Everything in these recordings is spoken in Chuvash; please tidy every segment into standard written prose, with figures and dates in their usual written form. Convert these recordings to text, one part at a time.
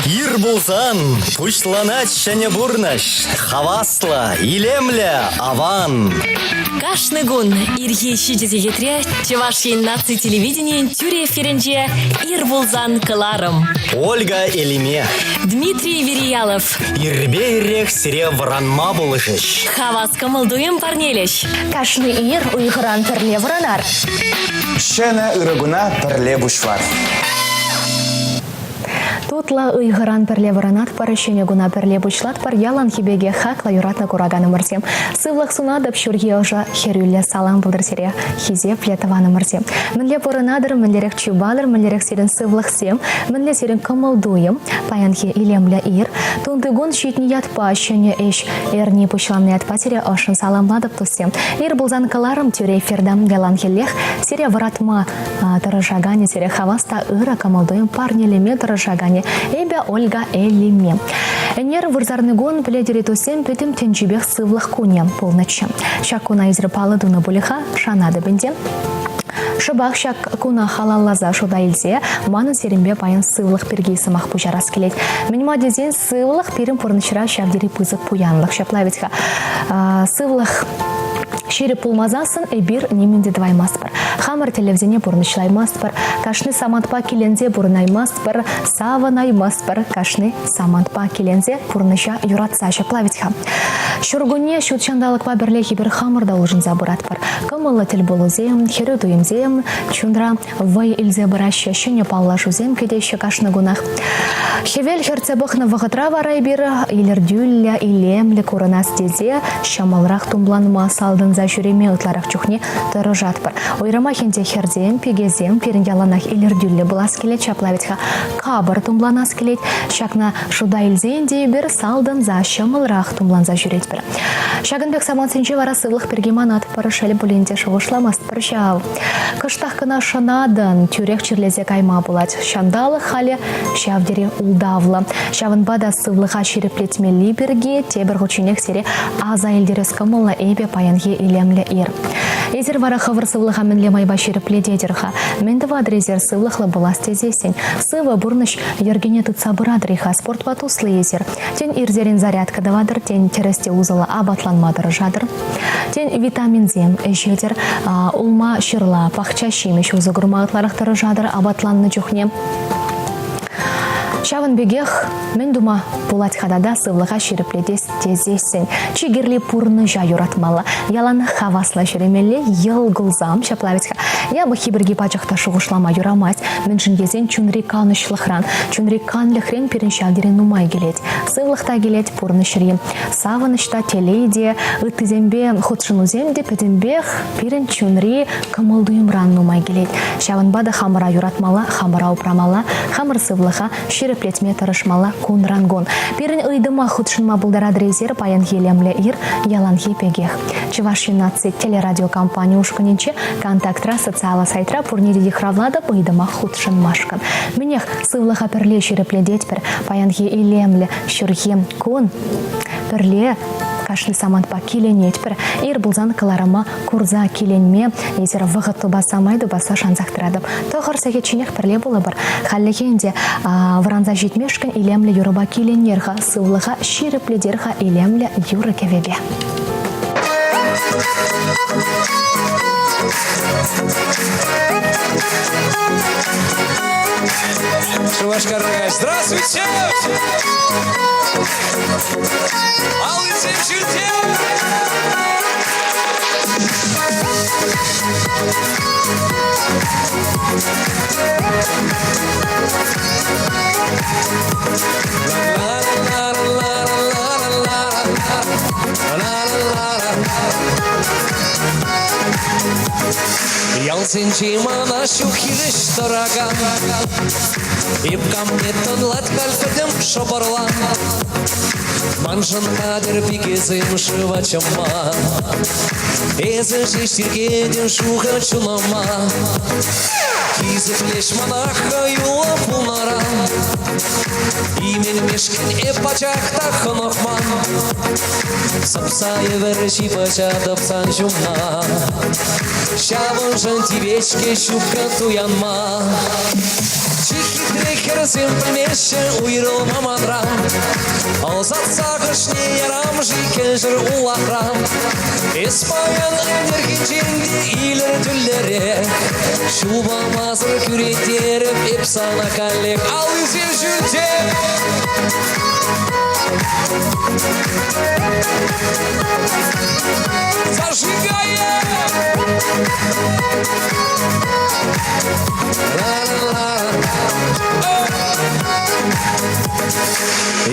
Ир пулсан пуҫланать ҫӗнӗ пурнӑҫ. Хаваслӑ, илемлӗ, аван. Кашни кун ирхи 7 сехетре Чӑваш Ен наци телевиденийӗн тӳрӗ эфирӗнче «Ир пулсан» кӑларӑм. Ольга Элиме. Дмитрий Вериялов. Ирпе ирех сире вӑранма пулӑшӗҫ. Хавас кӑмӑл-туйӑм парнелӗҫ. Кашни ир уйӑхран пӗрле вӑранар. Ҫӗнӗ ырӑ куна пӗрле пуҫлар. Тутлӑ ыйхӑран пӗрле вӑранатпӑр, ҫӗнӗ куна пӗрле пуҫлатпӑр, яланхи пекех хаклӑ юратнӑ кураканӑмӑрсем. Сывлӑх сунатӑп ҫурхи ӑшӑ хӗрӳллӗ салам пултӑр сире, хисеплӗ тӑванӑмӑрсем. Мӗнле пурӑнатӑр, мӗнлерех чупатӑр, мӗнлерех сирӗн сывлӑхсем, мӗнле сирӗн кӑмӑл-туйӑм, паянхи илемлӗ ир, тунтикун ҫитнӗ ятпа ҫӗнӗ ӗҫ эрни пуҫланнӑ ятпа сире ӑшшӑн саламлатӑп, туссем. Ир пулсан кӑларӑм тӳрӗ эфирта яланхиллех сире вӑратма тӑрӑшаканӗ, сире хавас та ырӑ кӑмӑл-туйӑм парнелеме тӑрӑшаканӗ эпӗ Ольга Эллиме. Ӗнер вырсарникун пӗлетӗр туссем пӗтӗм тӗнчипех сывлӑх кунӗ пулнӑччӗ. Ҫак куна эсир паллӑ тунӑ пулӗ-ха, шанатӑп ӗнтӗ. Шӑпах ҫак куна халалласа шута илсе манӑн сирӗнпе паян сывлӑх пирки сӑмах пуҫарас килет. Мӗн-ма тесен сывлӑх пирӗн пурнӑҫра ҫав тери пысӑк пуянлӑх. Ҫапла вӗт-ха. Сывлӑх ҫирӗп пулмасассӑн эпир нимӗн те тӑваймастпӑр. Хамӑр тӗллевсене пурнӑҫлаймастпӑр, кашни самантпа киленсе пурӑнаймастпӑр, савӑнаймастпӑр, кашни самантпа киленсе пурнӑҫа юратса ҫапла вӗт-ха. Ҫуркунне ҫут ҫанталӑкпа пӗрлех эпир хамӑр та улшӑнса пыратпӑр. Кӑмӑллӑ тӗлпулусем, хӗрӳ туйӑмсем чунра вӑй илсе пыраҫҫӗ, ҫӗнӗ паллашусем кӗтеҫҫӗ кашни кунах. Хӗвел хӗртсе пӑхнӑ вӑхӑтра вара эпир илӗртӳллӗ, илемлӗ курӑнас тесе ҫӑмӑлрах тумланма, салтӑнса ҫӳреме ытларах чухне тӑрӑшатпӑр. Уйрӑмах ӗнтӗ хӗрсем, пикесем пирӗн яланах илӗртӳллӗ пулас килет, ҫапла вӗт-ха капӑр тумланас килет. Ҫакна шута илсен те эпир салтӑнса ҫӑмӑлрах тумланса ҫӳретпӗр. Ҫакӑн пек самантсенче вара сывлӑх пирки манатпӑр, шел пулин те шухӑшламастпӑр ҫав. Кӑштах кӑна шӑнатӑн, тӳрех чирлесе кайма пулать. Ҫанталӑк халӗ ҫав тери ултавлӑ. Ҫавӑнпа та сывлӑха ҫирӗплетмелли пирки тепӗр хутченех сире аса илтерес кӑмӑллӑ эпӗ паянхи илемлӗ ир. Эсир вара хӑвӑр сывлӑха мӗнле майпа ҫирӗплететӗр-ха? Мӗн тӑватӑр эсир сывлӑхлӑ пулас тесессӗн? Сывӑ пурнӑҫ йӗркине тытса пыратӑр-и-ха? Спортпа туслӑ эсир? Тен, ирсерен зарядка тӑватӑр, тен, тӗрӗс те усӑллӑ апатланма тӑрӑшатӑр? Тен, витаминсем ӗҫетӗр, улма-ҫырла, пахча ҫимӗҫ усӑ курма ытларах тӑрӑшатӑр апатланнӑ чухне. Ҫавӑн пекех мӗн тума пулать-ха тата сывлӑха ҫирӗплетес тесессӗн? Чи кирли пурнӑҫа юратмалла, ялан хаваслӑ ҫӳремелле, йӑл кулсам, ҫапла вӗт-ха. Япӑххи пирки пачах та шухӑшлама юрамасть, мӗншӗн тесен чунри канӑҫлӑхран, чунри канлӗхрен пирӗн ҫав тери нумай килет. Сывлӑх та килет, пурнӑҫри савӑнӑҫ та, телей те, ыттисемпе хутшӑнусем те пӗтӗмпех пирӗн чунри кӑмӑл-туйӑмран нумай килет. Ҫавӑнпа та хамӑра юратмалла, хамӑра упрамалла, хамӑр сывлӑха ҫирӗплетме тӑрӑшмалла кунран-кун. Пирӗн ыйтӑма хутшӑнма пултаратӑр эсир паянхи илемлӗ ир яланхи пекех. Чӑваш Ен наци телерадиокомпани ушкӑнӗнче Контактра социаллӑ сайтра пурне те йыхравлатӑп ыйтӑма хутшӑнмашкӑн. Мӗнех, сывлӑха пӗрле ҫирӗплететпӗр. Паянхи илемлӗ ҫурхи кун пӗрле кашни самантпа киленетпӗр. Ир пулсан кӑларӑма курса киленме эсир вӑхӑт тупасса май тупасса шансах тӑратӑп. Тӑхӑр сехетченех пӗрле пулӑпӑр. Хальлӗхе ӗнтӗ вӑранса ҫитмешкӗн илемлӗ юрӑпа киленер-ха, сывлӑха ҫирӗплетер-ха илемлӗ юрӑ-кӗвӗпе. Шупашкар Здравствуйте! Аллисем ҫӳлте! Ялсенче мана ҫук хирӗҫ тӑракан Эп камне тӑнлать халь пӗтӗм шӑпӑрлан Маншӑн хатӗр пикесем шыва чӑмма Эсӗ ҫеҫ тиркетӗн шухӑ чунӑма Хисеплеҫ мана хӑюллӑ пулнӑран Именмешкӗн эп пачах та хӑнӑхман Сӑпса евӗр ҫыпӑҫатӑп сан ҫумна Ҫавӑншӑн тивет-ҫке ҫупкӑ туянма. Чи хитре. хитре хӗрсем пӗлмеҫҫӗ уйрӑлма манран. Ӑсатса кӑшне ярам-ши кӗҫӗр улахран. Эс паян ӗнерхинчен те илӗртӳллӗрех. Ҫул памасӑр кӳрентерӗп эп сана каллех. Аллисем ҫӳлте! Зажигаем!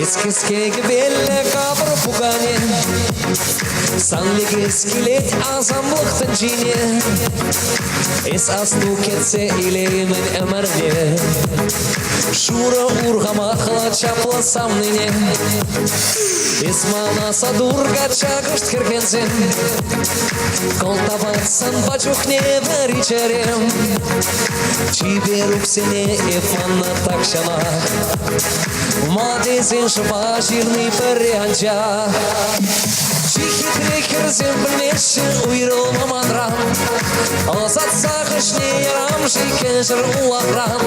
Эс-кӗске кӗпеллӗ капӑр пукане, Сан лекес килет асамлӑх тӗнчине. Эс асту кӗтсе илеймӗн ӗмӗрне, Шурӑ урхамахла чаплӑ савнине. Эс мана сатур качча кӑшт хӗрхенсен, Кӑлтапать санпа чухне вӗри чӗрем. Чиперуксене эп маннӑ тахҫанах. Ма тесен шӑпа ҫырни пӗрре анчах. Чи хитре хӗрсем пӗлмеҫҫӗ уйрӑлма манран. Ӑсатса хӑшне ярам-ши кӗҫӗр улахран.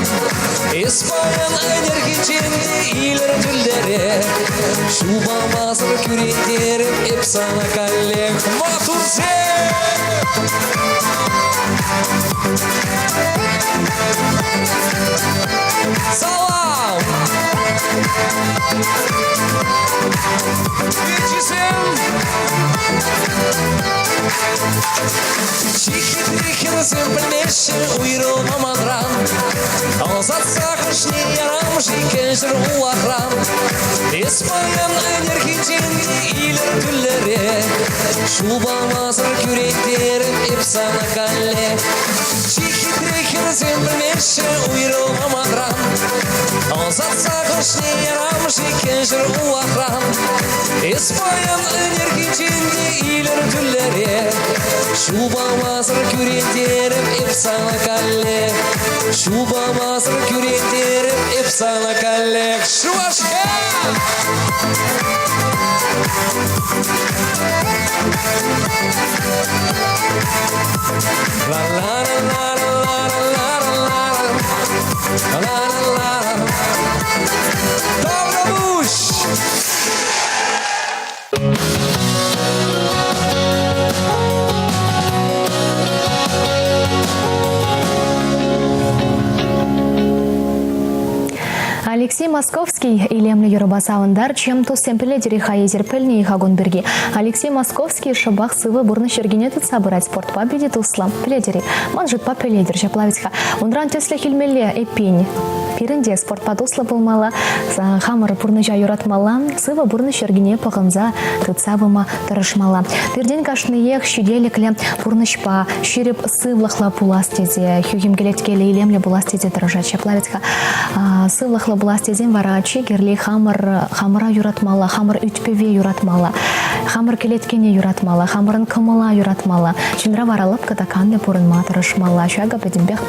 Эс паян ӗнерхинчен те илӗртӳллӗрех. Ҫул памасӑр кӳрентерӗп эп сана каллех. Маттурсем! Салам! Пичисем! Чи хитре хӗрсем пӗлмеҫҫӗ уйрӑлма манран. Ӑсатса хӑшне ярам-ши кӗҫӗр улахран. Эс паян ӗнерхинчен те илӗртӳллӗрех. Ҫул памасӑр кӳрентерӗп эп сана каллех. Чи хитре хӗрсем пӗлмеҫҫӗ уйрӑлма манран. Ӑсатса хӑшне ярам-ши кӗҫӗр улахран. Эс паян ӗнерхинчен те илӗртӳллӗрех. Ҫул памасӑр кӳрентерӗп эп сана каллех. Ҫул памасӑр кӳрентерӗп эп сана каллех. Шупашкар! Таврапуҫ! Алексей Московский илемлӗ юрӑпа савӑнтарчӗ. Туссем пӗлетӗр-и-ха эсир пӗлнӗ-и-ха кун пирки? Алексей Московский шӑпах сывӑ пурнӑҫ йӗркине тытса пырать спортпа питӗ туслӑ. Пӗлетӗр-и? Ман шутпа пӗлетӗр ҫапла вӗт-ха. Унран тӗслӗх илмелле эппин. Пирӗн те спортпа туслӑ пулмалла, хамӑр пурнӑҫа юратмалла, сывӑ пурнӑҫ йӗркине пӑхӑнса тытса пыма тӑрӑшмалла. Пиртен кашниех ҫителӗклӗ пурнӑҫпа ҫирӗп сывлӑхлӑ пулас тесе, хӳхӗм кӗлеткеллӗ илемлӗ пулас тесе тӑрӑшать. Ҫапла вӗт-ха. Сывлӑхлӑ пулас тесен вара чи кирли хамӑр хамӑра юратмалла, хамӑр ӳт-пӗве юратмалла, хамӑр кӗлеткене юратмалла, хамӑрӑн кӑмӑла юратмалла. Чунра вара лӑпкӑ та канлӗ пурӑнма тӑрӑшмалла. Ҫакӑ пӗтӗмпех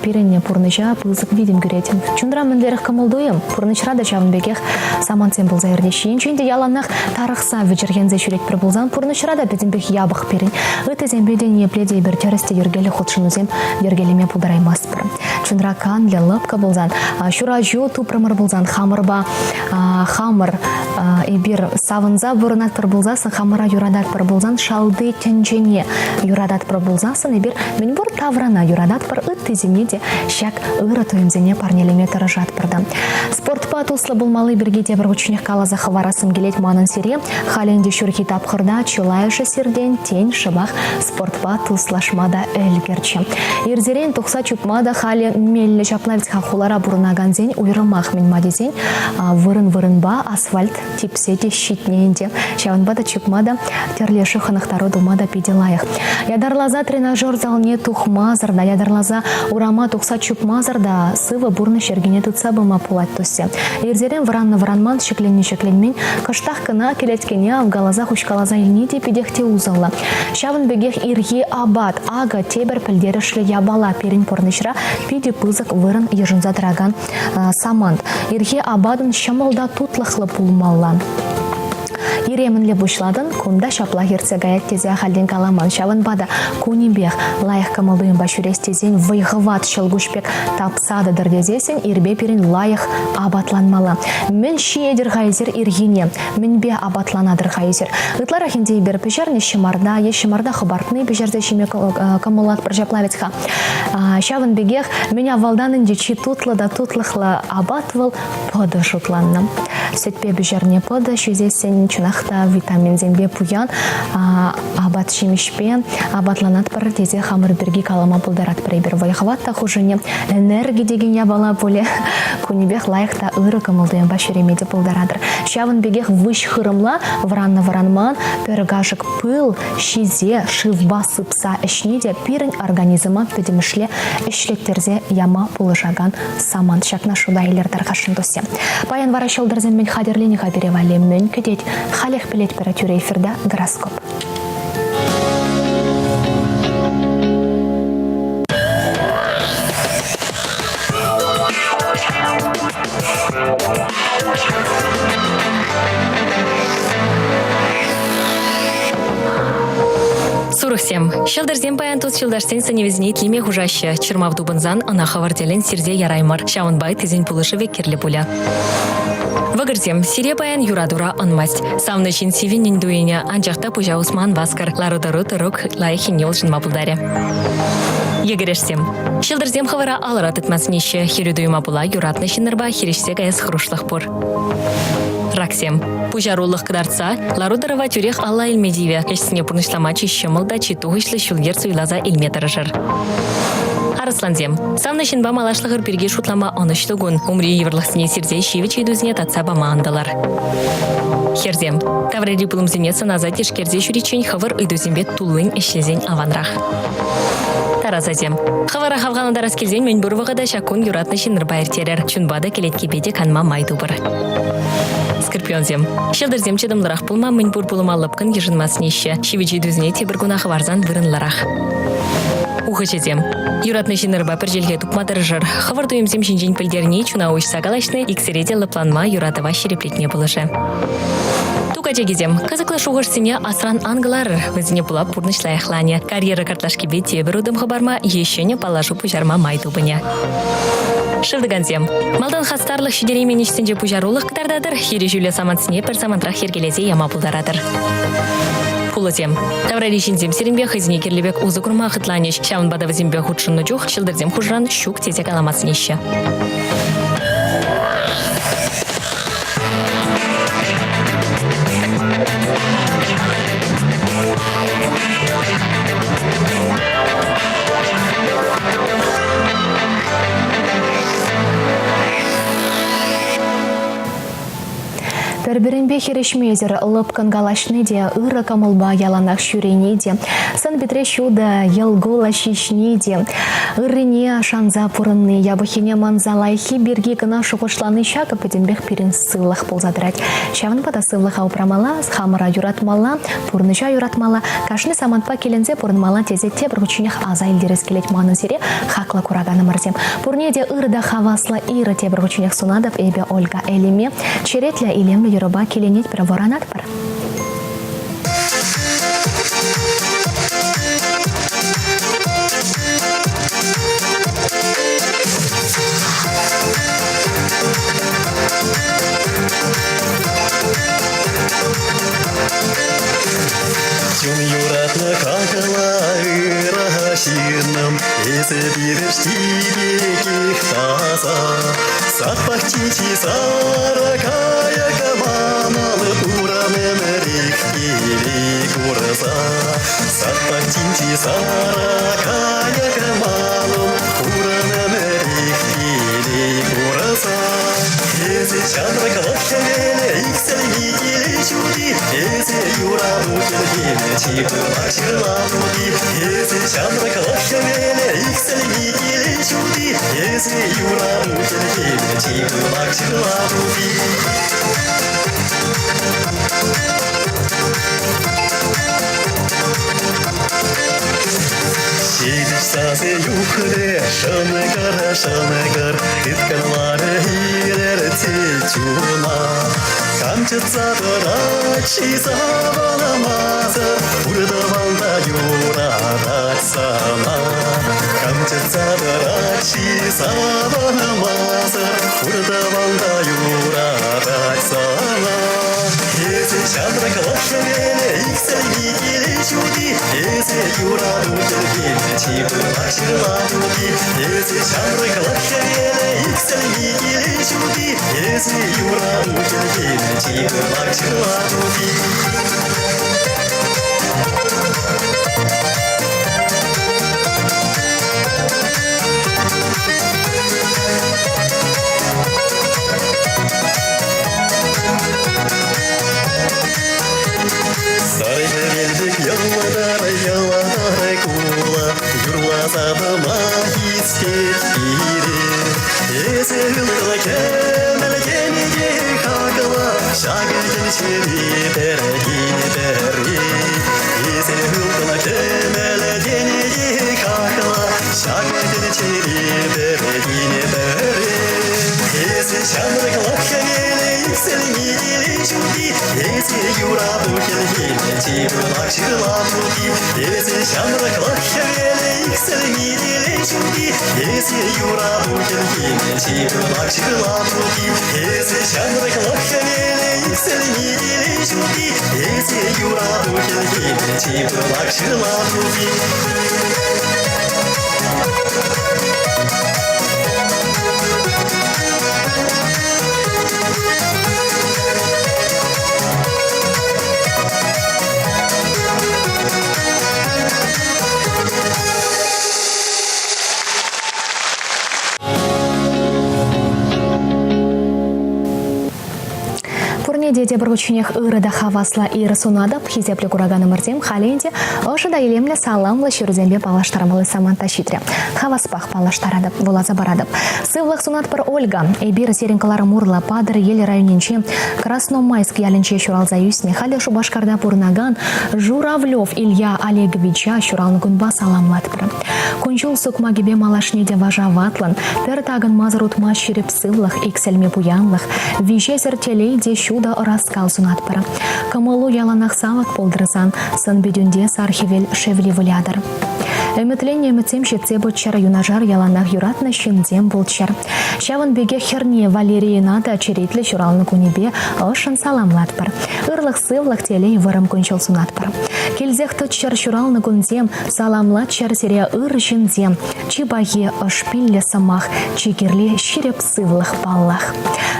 пирӗн пурнӑҫа пысӑк витӗм кӳрет. Чунра мӗнлерех кӑмӑл-туйӑм, пурнӑҫра та ҫавӑн пекех самантсем пулса иртеҫҫӗ. Енчен те яланах тарӑхса вӗчӗрхенсе ҫӳретпӗр пулсан, пурнӑҫра та пӗтӗмпех япӑх пирӗн. Ыттисемпе те ниепле те эпир тӗрӗс те йӗркеллӗ хутшӑнусем йӗркелеме пултараймастпӑр. Чунра канлӗ, лӑпкӑ пулсан, ҫураҫу тупрӑмӑр пулсан, хамӑрпа хамӑр эпир савӑнса пурӑнатпӑр пулсассӑн, хамӑра юрататпӑр пулсан, шалти тӗнчене юрататпӑр пулсассӑн, эпир мӗнпур таврана юрататпӑр, ыттисене те ҫак ырӑ туйӑмсене парнелеме тӑрӑшатпӑр та. Спортпа туслӑ пулмалли пирки тепӗр хутченех каласа хӑварассӑм килет манӑн сире. Халӗ ӗнтӗ ҫурхи тапхӑрта чылайӑшӗ сиртен, тен, шӑпах спортпа туслашма та ӗлкӗрчӗ. Ирсерен тухса чупма та халӗ меллӗ ҫапла вӗт-ха хулара пурӑнакансен уйрӑмах мӗн-ма тесен вырӑн-вырӑнпа асфальт типсе те ҫитнӗ ӗнтӗ. Ҫавӑнпа та чупма та, тӗрлешӳ хӑнӑхтару тума та питӗ лайӑх. Ятарласа тренажер залне тухмасӑр та, ятарласа урама тухса чупмасӑр та сывӑ пурнӑҫ йӗркине тытса пыма пулать туссем. Ирсерен вӑраннӑ-вӑранман, ҫӗкленнӗ-ҫӗкленмен, кӑштах кӑна кӗлеткене авкаласа-хуҫкаласа илни те питех те усӑллӑ. Ҫавӑн пекех ирхи апат, акӑ тепӗр пӗлтерӗшлӗ япала пирӗн пурнӑҫра питӗ пысӑк вырӑн йышӑнса тӑракан самант. Ирхи апатӑн ҫӑмӑл та тутлӑхлӑ пулмалла. Ире мӗнле пуҫлатӑн, кунта ҫаплах иртсе каять тесе ахальтен каламан. Ҫавӑнпа та кунӗпех лайӑх кӑмӑл-туйӑмпа ҫӳрес тесен вӑй-хӑват ҫӑлкуҫ пек тапса тӑтӑр тесессӗн ирпе пирӗн лайӑх апатланмалла. Мӗн ҫиетӗр-ха эсир ирхине? Мӗнпе апатланатӑр-ха эсир? Ытларах ӗнтӗ эпир пӗҫернӗ ҫӑмарта е ҫӑмарта хӑпартни пӗҫерсе ҫиме кӑмӑллатпӑр ҫапла вӗт-ха. Ҫавӑн пекех мӗн авалтан ӗнтӗ чи тутлӑ та тутлӑхлӑ апат вӑл пӑтӑ шутланнӑ. Сӗтпе пӗҫернӗ пӑтӑ ҫисессӗн чӑнах та витаминсемпе пуян апат-ҫимӗҫпе апатланатпӑр тесе хамӑр пирки калама пултаратпӑр эпир. Вӑй-хӑват та хушӑнӗ, энерги текен япала пулӗ. Кунӗпех лайӑх та ырӑ кӑмӑл-туйӑмпа ҫӳреме те пултаратӑр. Ҫавӑн пекех выҫ хырӑмла вӑраннӑ-вӑранман пӗр кашӑк пыл ҫисе шывпа сыпса ӗҫни те пирӗн организма пӗтӗмӗшле ӗҫлеттерсе яма пулӑшакан самант. Ҫакна шута илер тархасшӑн, туссем. Паян вара ҫӑлтӑрсем мӗн хатӗрленӗ-ха пире валли, мӗн кӗтет? Халех пӗлетпӗр тӳрӗ эфирта гороскоп. Сурӑхсем. Ҫӑлтӑрсем паян тус-юлташсен сӗнӗвӗсене итлеме хушаҫҫӗ. Чӑрмав тупӑнсан ӑна хӑвӑр тӗллӗн сирсе яраймӑр. Ҫавӑнпа ыттисен пулӑшӑвӗ кирлӗ пулӗ. Вӑкӑрсем, сире паян юратура ӑнмасть. Савнӑ ҫын сивӗннӗн туйӑнӗ, анчах та пуҫа усман васкӑр. Лару-тӑру тӑрук лайӑххине улшӑнма пултарӗ. Йӗкӗрешсем. Ҫӑлтӑрсем хӑвӑра алӑра тытма сӗнеҫҫӗ. Хӗрӳ туйӑма пула юратнӑ ҫыннӑрпа хирӗҫсе каяс хӑрушлӑх пур. Раксем. Пуҫарулӑх кӑтартса лару-тӑрӑва тӳрех алла илме тивӗ. Ӗҫсене пурнӑҫлама чи ҫӑмӑл та чи тухӑҫлӑ ҫул-йӗр суйласа илме тӑрӑшӑр. Арӑслансем. Савнӑ ҫынпа малашлӑхӑр пирки шутлама ӑнӑҫлӑ кун. Умри йывӑрлӑхсене сирсе ҫивӗч ыйтусене татса пама ӑнтӑлӑр. Хӗрсем. Таврари пулӑмсене сӑнаса тишкерсе ҫӳриччен хӑвӑр ыйтусемпе туллин ӗҫлесен аванрах. Тарасасем. Хӑвӑра хавхалантарас килсен мӗнпур вӑхӑта ҫак кун юратнӑ ҫыннӑрпа ирттерӗр. Чунпа та, кӗлеткепе те канма май тупӑр. Скорпионсем. Ҫӑлтӑрсем чӑтӑмлӑрах пулма мӗнпур пулӑма лӑпкӑн йышӑнма сӗнеҫҫӗ. Ҫивӗч ыйтусене тепӗр куна хӑварсан вырӑнлӑрах. Ухӑҫӑсем. Юратнӑ ҫыннӑрпа пӗр чӗлхе тупма тӑрӑшӑр. Хӑвӑр туйӑмсем ҫинчен пӗлтерни, чуна уҫса калаҫни иксӗре те лӑпланма, юратӑва ҫирӗплетме пулӑшӗ. Ту качакисем, кӑсӑклӑ шухӑшсене асран ан кӑларӑр. Вӗсене пула пурнӑҫ лайӑхланӗ. Карьера картлашкипе тепӗр утӑм хӑпарма е ҫӗнӗ паллашу пуҫарма май тупӑнӗ. Шывтӑкансем. Малтан хастарлӑх ҫитереймен ӗҫсенче пуҫарулӑх кӑтартатӑр, хирӗҫӳллӗ самантсене пӗр самантрах йӗркелесе яма пултаратӑр. Пулӑсем. Таврари ҫынсем сирӗнпе хӑйсене кирлӗ пек усӑ курма хӑтланӗҫ. Ҫавӑнпа та вӗсемпе хутшӑннӑ чух ҫӑлтӑрсем хушӑран ҫук тесе калама сӗнеҫҫӗ. Пӗр-пӗринпе хирӗҫмесӗр лӑпкӑн калаҫни те, ырӑ кӑмӑлпа яланах ҫӳрени те, сӑн-питре ҫутӑ, йӑл-кулӑ ҫиҫни те, ыррине шанса пурӑнни, япӑххине манса лайӑххи пирки кӑна шухӑшлани ҫакӑ пӗтӗмпех пирӗн сывлӑх пулса тӑрать. Ҫавӑнпа та сывлӑха упрамалла, хамӑра юратмалла, пурнӑҫа юратмалла, кашни самантпа киленсе пурӑнмалла тесе тепӗр хутченех аса илтерес килет манӑн сире, хаклӑ кураканӑмӑрсем. Пурне те ырӑ та хаваслӑ ир тепӗр хутченех сунатӑп эпӗ Ольга Элиме. Черетлӗ илемлӗ юрӑпа киленетпӗр, вӑранатпӑр. Чун юратнӑ хаклӑ ырӑ ҫыннӑм, эсӗ пирӗшти пекех таса. Сад пахчинчи сарӑ кайӑк манӑн турӑм ӗмӗрех телей курса. Сад пахчинчи сарӑ кайӑк манӑн турӑм ӗмӗрех телей курса. Эсӗ ҫамрӑклӑх хӗвелӗ, иксӗлми телей ҫути, эсӗ юрату хӗлхемӗ, чи пылак ҫырла тути. Эсӗ ҫамрӑклӑх хӗвелӗ, иксӗлми телей ҫути, эсӗ юрату хӗлхемӗ, чи пылак ҫырла тути. Ҫепӗҫ сасӑ юхрӗ, шӑнкӑр, шӑнкӑр, тыткӑнларӗ илӗртсе чуна. Кам Кам чӑтса тӑрать-ши савӑнмасӑр, Пур тӑван та юратать сана. Кам чӑтса тӑрать-ши савӑнмасӑр, Пур тӑван та юратать сана. Эсӗ ҫамрӑклӑх хӗвелӗ, иксӗлми киле ҫути, Эсӗ юрату тӗлхемӗ, чи пылак ҫырла тути. Эсӗ ҫамрӑклӑх хӗвелӗ, иксӗлми киле ҫути, Эсӗ юрату тӗлхемӗ, чи пылак ҫырла тути. Сар хӗвел пек йӑлтӑр, йӑлтӑр кула, Юрласа тӑма хистет пире. Эсӗ ылтӑн кӗмӗл тенӗ хаклӑ, Ҫакӑ тӗнчери пӗрхин пӗри. Эсӗ ылтӑн кӗмӗл тенӗ хаклӑ, Ҫакӑ тӗнчери пӗрхин пӗри. Эсӗ ҫамрӑклӑх хӗвелӗ иксӗлми телей ҫути, Эсӗ юрату хӗлхемӗ чи пылак ҫырла тути. Эсӗ ҫамрӑклӑх хӗвелӗ иксӗлми телей ҫути, Эсӗ юрату хӗлхемӗ чи пылак ҫырла тути. Эсӗ ҫамрӑклӑх хӗвелӗ иксӗлми телей ҫути, Эсӗ юрату хӗлхемӗ чи пылак ҫырла тути. Пурне те тепӗр хутченех ырӑ та хаваслӑ ир сунатӑп. Хисеплӗ кураканӑмӑрсем, халӗ ӗнтӗ ӑшӑ та илемлӗ саламлӑ ҫырусемпе паллаштармалли самант та ҫитрӗ. Хаваспах паллаштаратӑп, вуласа паратӑп. Сывлӑх сунатпӑр, Ольга. Эпир сирӗн кӑларӑм урлӑ Патӑрьел районӗнчи Красномайск ялӗнче ҫуралса ӳснӗ, халӗ Шупашкарта пурӑнакан Журавлев Илья Олеговича ҫуралнӑ кунпа саламлатпӑр. Кун-ҫул сукмакӗпе малашне те вашаватлӑн, пӗр такӑнмасӑр утма ҫирӗп сывлӑх, иксӗлми пуянлӑх, виҫесӗр телей те ҫутӑ ӑраскал сунатпӑр. Кӑмӑлу яланах савӑк пултӑрсан, сӑн-питӳнте сар хӗвел шевли вылятӑр. Ӗмӗтленнӗ ӗмӗтсем ҫитсе пыччӑр, юнашар яланах юратнӑ ҫынсем пулччӑр. Ҫавӑн пекех хӗрне Валерийӑна та черетлӗ ҫуралнӑ кунӗпе ӑшшӑн саламлатпӑр. Ырлӑх-сывлӑх, телей, вӑрӑм кун-ҫул сунатпӑр. Килсех тӑччӑр ҫуралнӑ кунсем, саламлатчӑр сире ыр ҫынсем. Чи пахи ӑш-пиллӗ сӑмах, чи кирли ҫирӗп сывлӑх паллах.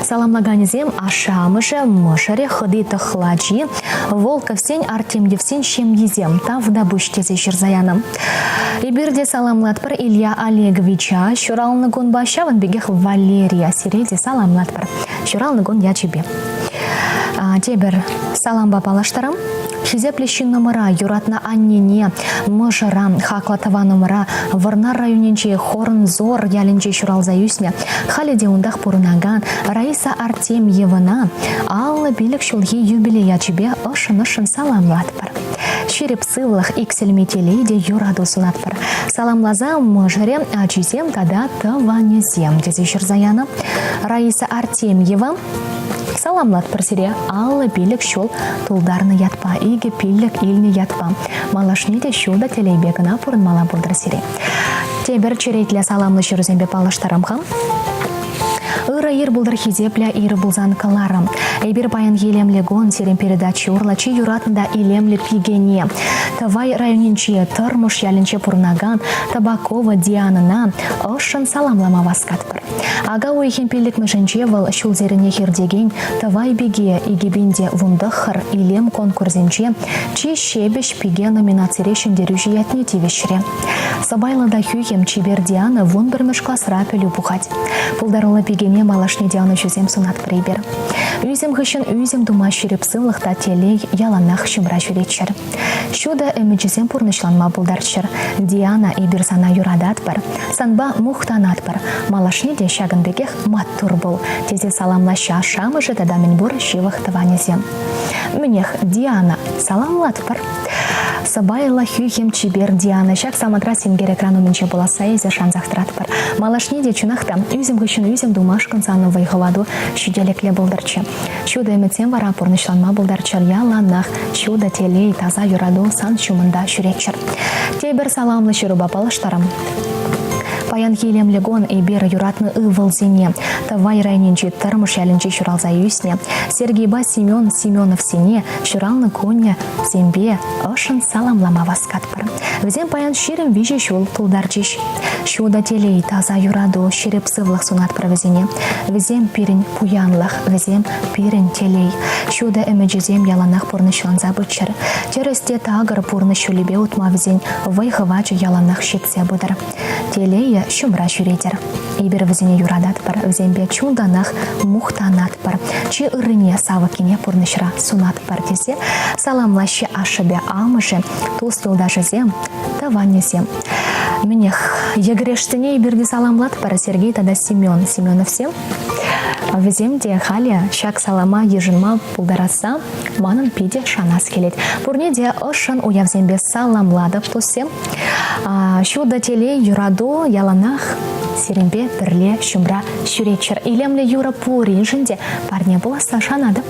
Саламлаканӗсем ашшӗ-амӑшӗ, мӑшӑрӗ, хӑти тӑхлачи, Волковсен, Артемьевсен ҫемйисем тавтапуҫ тесе ҫырса янӑ. Эпир те саламлатпӑр Илья Олеговича ҫуралнӑ кунпа, ҫавӑн пекех Валерия сире те саламлатпӑр ҫуралнӑ кун ячӗпе. Тепӗр салампа паллаштарам. Хисеплӗ ҫыннӑмӑра, юратнӑ аннене, мӑшӑра, хаклӑ тӑванӑмӑра Вӑрнар районӗнчи Хорнзор ялӗнче ҫуралса ӳснӗ, халӗ те унтах пурӑнакан Раиса Артемьевӑна 55 ҫулхи юбилей ячӗпе ӑшшӑн-ӑшшӑн саламлатпӑр. Ҫирӗп сывлӑх, иксӗлми телей те юрату сунатпӑр. Саламласа мӑшӑрӗ, ачисем тата тӑванӗсем тесе ҫырса янӑ Раиса Артемьева. Саламлатпӑр сире 55 ҫул тултарнӑ ятпа, 2,5 илнӗ ятпа. Малашне те ҫутӑ телейпе кӑна пурӑнмалла пултӑр сире. Тепӗр черетлӗ саламлӑ ҫырусемпе паллаштарам-ха. Ырӑ ир пултӑр хисеплӗ, ир пулсан кӑларӑм. Эпир паянхи илемлӗ кун сирӗн передача урлӑ чи юратнӑ та илемлӗ пикене Тӑвай районӗнчи Тӑрмӑш ялӗнче пурӑнакан Табакова Дианӑна ӑшшӑн саламлама васкатпӑр. Ака уйӑхӗн пиллӗкмӗшӗнче вӑл ҫулсеренех иртекен Тӑвай пике 2019 илем конкурсӗнче Чи ҫепӗҫ пике номинацире ҫӗнтерӳҫӗ ятне тивӗҫрӗ. Сӑпайлӑ та хӳхӗм чипер Диана вунпӗрмӗш класра пӗлӳ пухать. Пултаруллӑ пикене малашне те ӑнӑҫусем сунатпӑр эпир. Ӳсӗм хыҫҫӑн ӳсӗм тума ҫирӗп сывлӑх та телей яланах ҫумра ҫӳреччӗр. Ҫутӑ ӗмӗчӗсем пурнӑҫланма пултарччӑр. Диана, эпир сана юрататпӑр, санпа мухтанатпӑр. Малашне те ҫакӑн пекех маттур пул, тесе саламлаҫҫӗ ашшӗ-амӑшӗ тата мӗнпур ҫывӑх тӑванӗсем. Мӗнех, Диана, саламлатпӑр. Сӑпайлӑ хӳхӗм чипер Диана ҫак самантра сенкер экран умӗнче пуласса эсӗ шансах тӑратпӑр. Малашне те чӑнах та ӳсӗм хыҫҫӑн ӳсӗм тумашкӑн санӑн вӑй-хӑвату ҫителӗклӗ пултӑрччӗ. Ҫутӑ ӗмӗтсем вара пурнӑҫланма пултарччӑр яланах. Ҫутӑ телей, таса юрату сан ҫумӑнта ҫӳреччӗр. Тепӗр саламлӑ ҫырупа паллаштарам. Паянхи илемлӗ кун эпир юратнӑ ывӑлсене Тӑвай районӗнчи Тӑрмӑш ялӗнче ҫуралса ӳснӗ Сергейпа Семен Семеновсене ҫуралнӑ кунӗ семпе ӑшшӑн саламлама васкатпӑр. Вӗсем паян 23 ҫул тултарчӗҫ. Ҫутӑ телей, таса юрату, ҫирӗп сывлӑх сунатпӑр вӗсене. Вӗсем пирӗн пуянлӑх, вӗсем пирӗн телей. Ҫутӑ ӗмӗчӗсем яланах пурнӑҫланса пыччӑр. Тӗрӗс те такӑр пурнӑҫ ҫулӗпе утма вӗсен вӑй-хӑвачӗ яланах ҫитсе пытӑр. Телейӗ ҫумра ҫӳретӗр. Эпир вӗсене юрататпӑр, вӗсемпе чунтанах мухтанатпӑр. Чи ыррине, савӑккине пурнӑҫра сунатпӑр тесе саламлаҫҫӗ ашшӗпе амӑшӗ, тус-юлташӗсем, тӑванӗсем. Мӗнех, йӗкӗрешсене эпир те саламлатпӑр Сергей тата Семен Семеновсем. Вӗсем те халӗ ҫак салама йышӑнма пултарасса манӑн питӗ шанас килет. Пурне те ӑшшӑн уявсемпе саламлатӑп, туссем. Ҫутӑ телей, юрату яланах сирӗнпе пӗрле ҫумра ҫӳреччӗр. Илемлӗ юрӑ пуриншӗн те парне пуласса шанатӑп.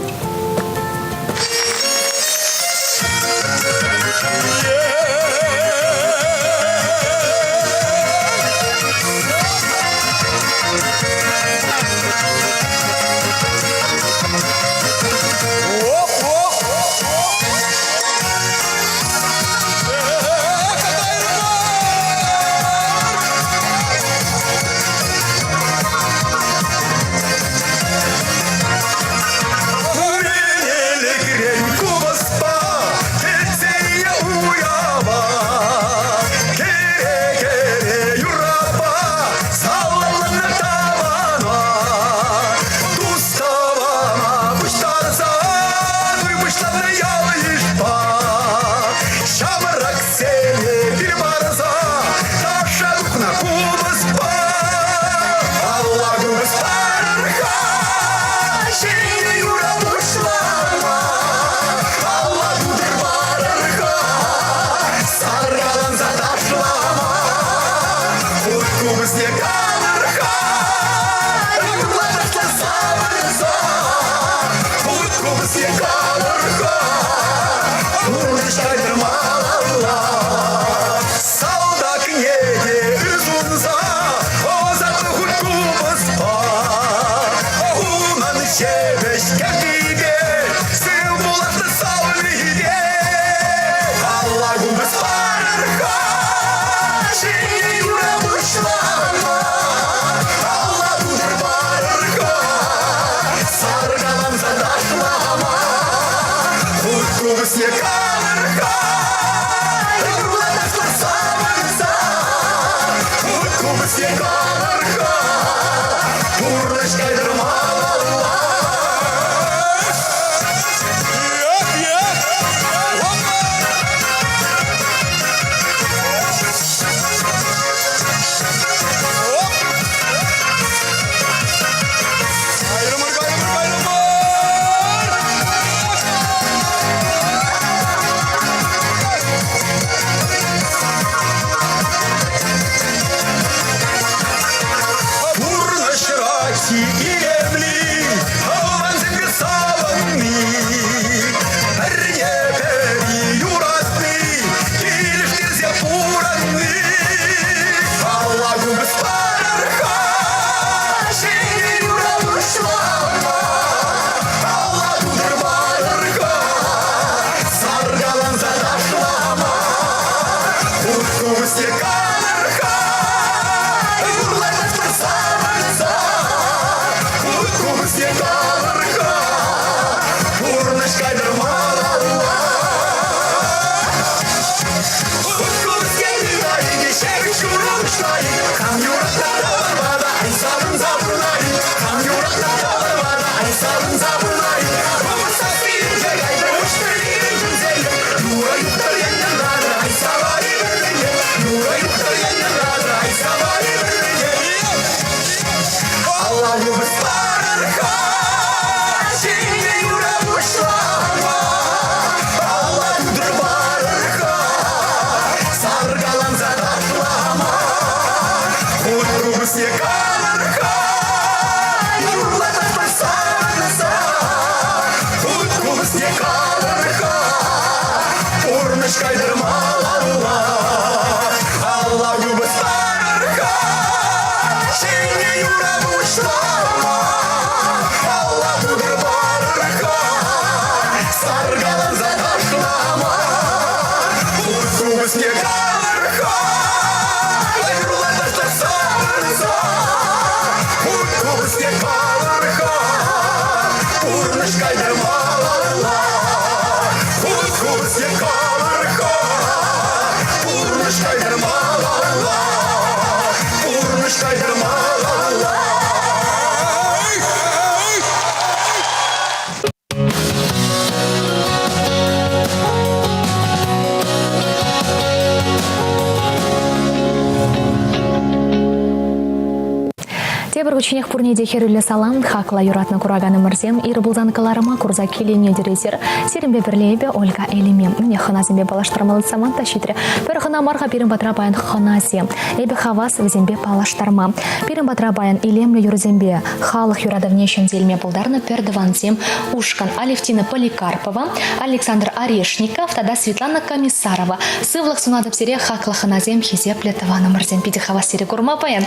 Тепӗр хутченех пурне те хӗрӳллӗ салам, хаклӑ юратнӑ кураканӑмӑрсем, ир пулсан кӑларӑма курса киленетӗр эсир. Сирӗнпе пӗрле эпӗ, Ольга Элиме. Мӗне хӑнасемпе паллаштармалли самант та ҫитрӗ. Пӗр хӑна мар-ха пирӗн патра паян хӑнасем. Эпӗ хавас вӗсемпе паллаштарма. Пирӗн патра паян илемлӗ юрӑсемпе халӑх юратӑвне ҫӗнсе илме пултарнӑ пӗр тӑвансем ушкӑн Алевтина Поликарпова, Александр Орешников тата Светлана Комиссарова. Сывлӑх сунатӑп сире, хаклӑ хӑнасем, хисеплӗ тӑванӑмӑрсем. Питӗ хавас сире курма паян.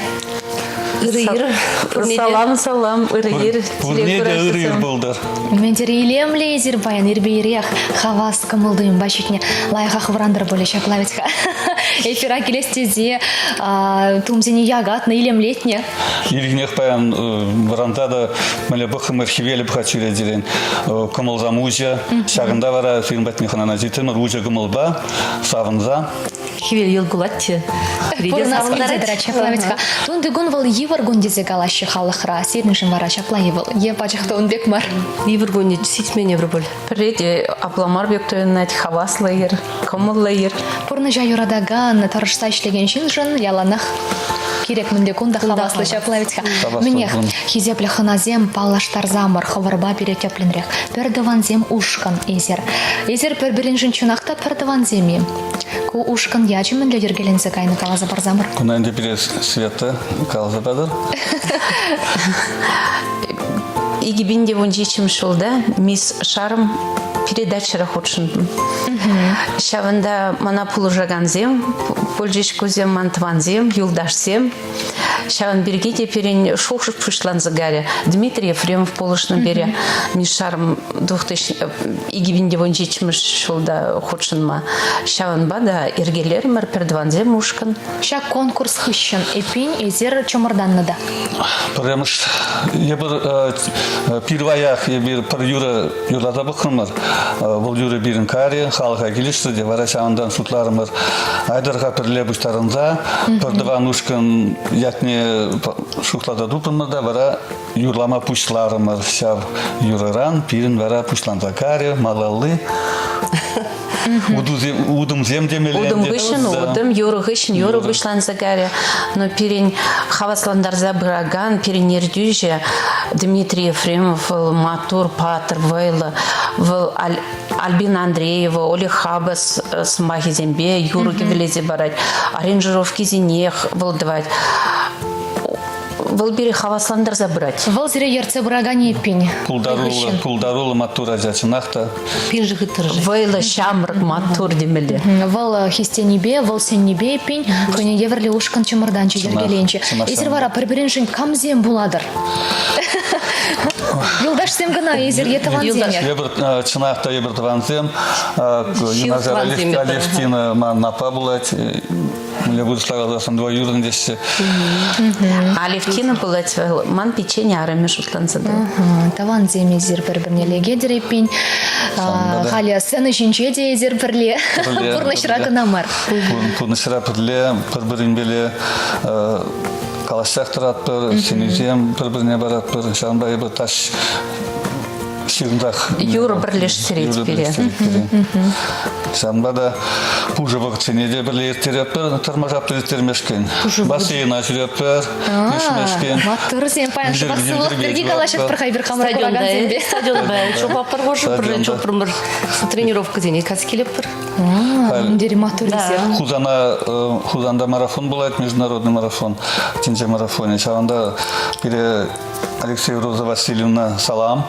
Ырӑ ир. Салам, салам, ырӑ ир. Пурне те ырӑ ир пултӑр. Мӗн тери илемлӗ эсир паян ирпе ирех хавас кӑмӑл-туйӑмпа ҫитнӗ. Лайӑхах вӑрантӑр пулӗ ҫапла вӗт-ха. Эфира килес тесе тумсене якатнӑ, илемлетнӗ. Ирхинех паян вӑранта та мӗнле пӑхрӑмӑр хӗвелӗ пӑхать чӳречерен. Кӑмӑлсам уҫӑ. Ҫакӑнта вара сирӗн патне хӑнана ҫитрӗмӗр уҫӑ кӑмӑлпа савӑнса. Хӗвел йӑл кулать те. Пурӑнас килсе тӑрать ҫапла вӗт-ха. Тунти кун вӑл йывӑр кун тесе калаҫҫӗ халӑхра. Сирӗншӗн вара ҫапла-и вӑл? Е пачах та ун пек мар? Йывӑр кунӗ ситмен евӗр пуль. Пӗрре те апла мар пек туйӑнать, хаваслӑ ир, кӑмӑллӑ ир. Пурнӑҫа юратакан, тӑрӑшса ӗҫлекен ҫыншӑн яланах кирек мӗнле кун та хаваслӑ ҫапла вӗт-ха. Мӗнех, хисеплӗ хӑнасем паллаштарсамӑр хӑвӑрпа пире тӗплӗнрех. Пӗр тӑвансем ушкӑн эсир. Эсир пӗр-пӗриншӗн чӑнах та пӗр тӑвансем-и? Ку ушкӑн ячӗ мӗнле йӗркеленсе кайнӑ каласа парсамӑр. Куна ӗнтӗ пире Света каласа патӑр. 2017 ҫулта Мисс Шарм передачӑра хутшӑнтӑм. Ҫавӑнта мана пулӑшакансем пулчӗҫ кусем, ман тӑвансем, юлташсем. Ҫавӑн пирки те пирӗн шухӑш пуҫланса кайрӗ. Дмитрий Ефремов пулӑшнӑ пире Мисс Шарм 2017 ҫулта хутшӑнма. Ҫавӑнпа та йӗркелерӗмӗр пӗртӑвансем ушкӑн. Ҫак конкурс хыҫҫӑн эппин эсир чӑмӑртаннӑ та. Пӗрремӗш эпир пирваях эпир пӗр юрӑ юрласа пӑхрӑмӑр. Вӑл юрӑ пирӗн карӗ, халӑха килӗшрӗ те вара ҫавӑнтан шутларӑмӑр. Айтӑр-ха пӗрле пуҫтарӑнса пӗртӑван ушкӑн ятне шутласа тупрӑмӑр та вара юрлама пуҫларӑмӑр ҫав юрӑран. Пирӗн вара пуҫланса карӗ малалли. Утӑмсем темелле. Утӑм хыҫҫӑн утӑм, юрӑ хыҫҫӑн юрӑ пуҫланса кайрӗ. Но пирӗн хаваслантарса пыракан пирӗн ертӳҫӗ Дмитрий Ефремов вӑл маттур, паттӑр, вӑйлӑ. Вӑл Альбина Андреева, Олег Хабас сӑмахӗсемпе юрӑ кӗвӗлесе парать. Аранжировкисенех вӑл тӑвать. Вӑл пире хаваслантарса пырать. Вӑл сире ертсе пыракан эппин. Пултаруллӑ, пултаруллӑ маттур ача чӑнах та. Пиншӗ хыттӑршӑ. Вӑйлӑ, ҫамрӑк, маттур темелле. Вӑл хистенипе, вӑл сӗннипе эппин хӑйне евӗрлӗ ушкӑн чӑмӑртанчӗ, йӗркеленчӗ. Эсир вара пӗр-пӗриншӗн камсем пулатӑр? Юлташсем кӑна эсир е тӑвансем? Эпир чӑнах та эпир тӑвансем. Юнашар Алевтина ман аппа пулать. Мӗнле вырӑсла каласан двоюродный теҫҫӗ. Алевтина пулать вӑл, ман пиччен арӑмӗ шутланса тӑрать. Тӑвансем эсир пӗр-пӗрне лекетӗр эппин. Халӗ сцена ҫинче те эсир пӗрле. Пурнӑҫра кӑна мар. Пурнӑҫра пӗрле, пӗр-пӗринпеле калаҫсах тӑратпӑр, сӗнӳсем пӗр-пӗрне паратпӑр. Ҫавӑнпа эпир таш ҫырӑнсах юрӑ пӗрлештерет пире. Ҫавӑнпа та пушӑ вӑхӑтсене те пӗрле ирттеретпӗр, тӑрмашатпӑр ирттермешкӗн. Бассейна ҫӳретпӗр, ишмешкӗн. Маттурсем, паян шӑпах сывлӑх пирки калаҫатпӑр-ха эпир хамӑр куракансемпе. Стадионта чупатпӑр хошӑ, пӗрле чупрӑмӑр. Тренировкӑсене кас килетпӗр. Мӗнтери маттуррисем. Хусана Хусанта марафон пулать, международный марафон, тӗнче марафонӗ. Ҫавӑнта пире Алексей Роза Васильевна салам.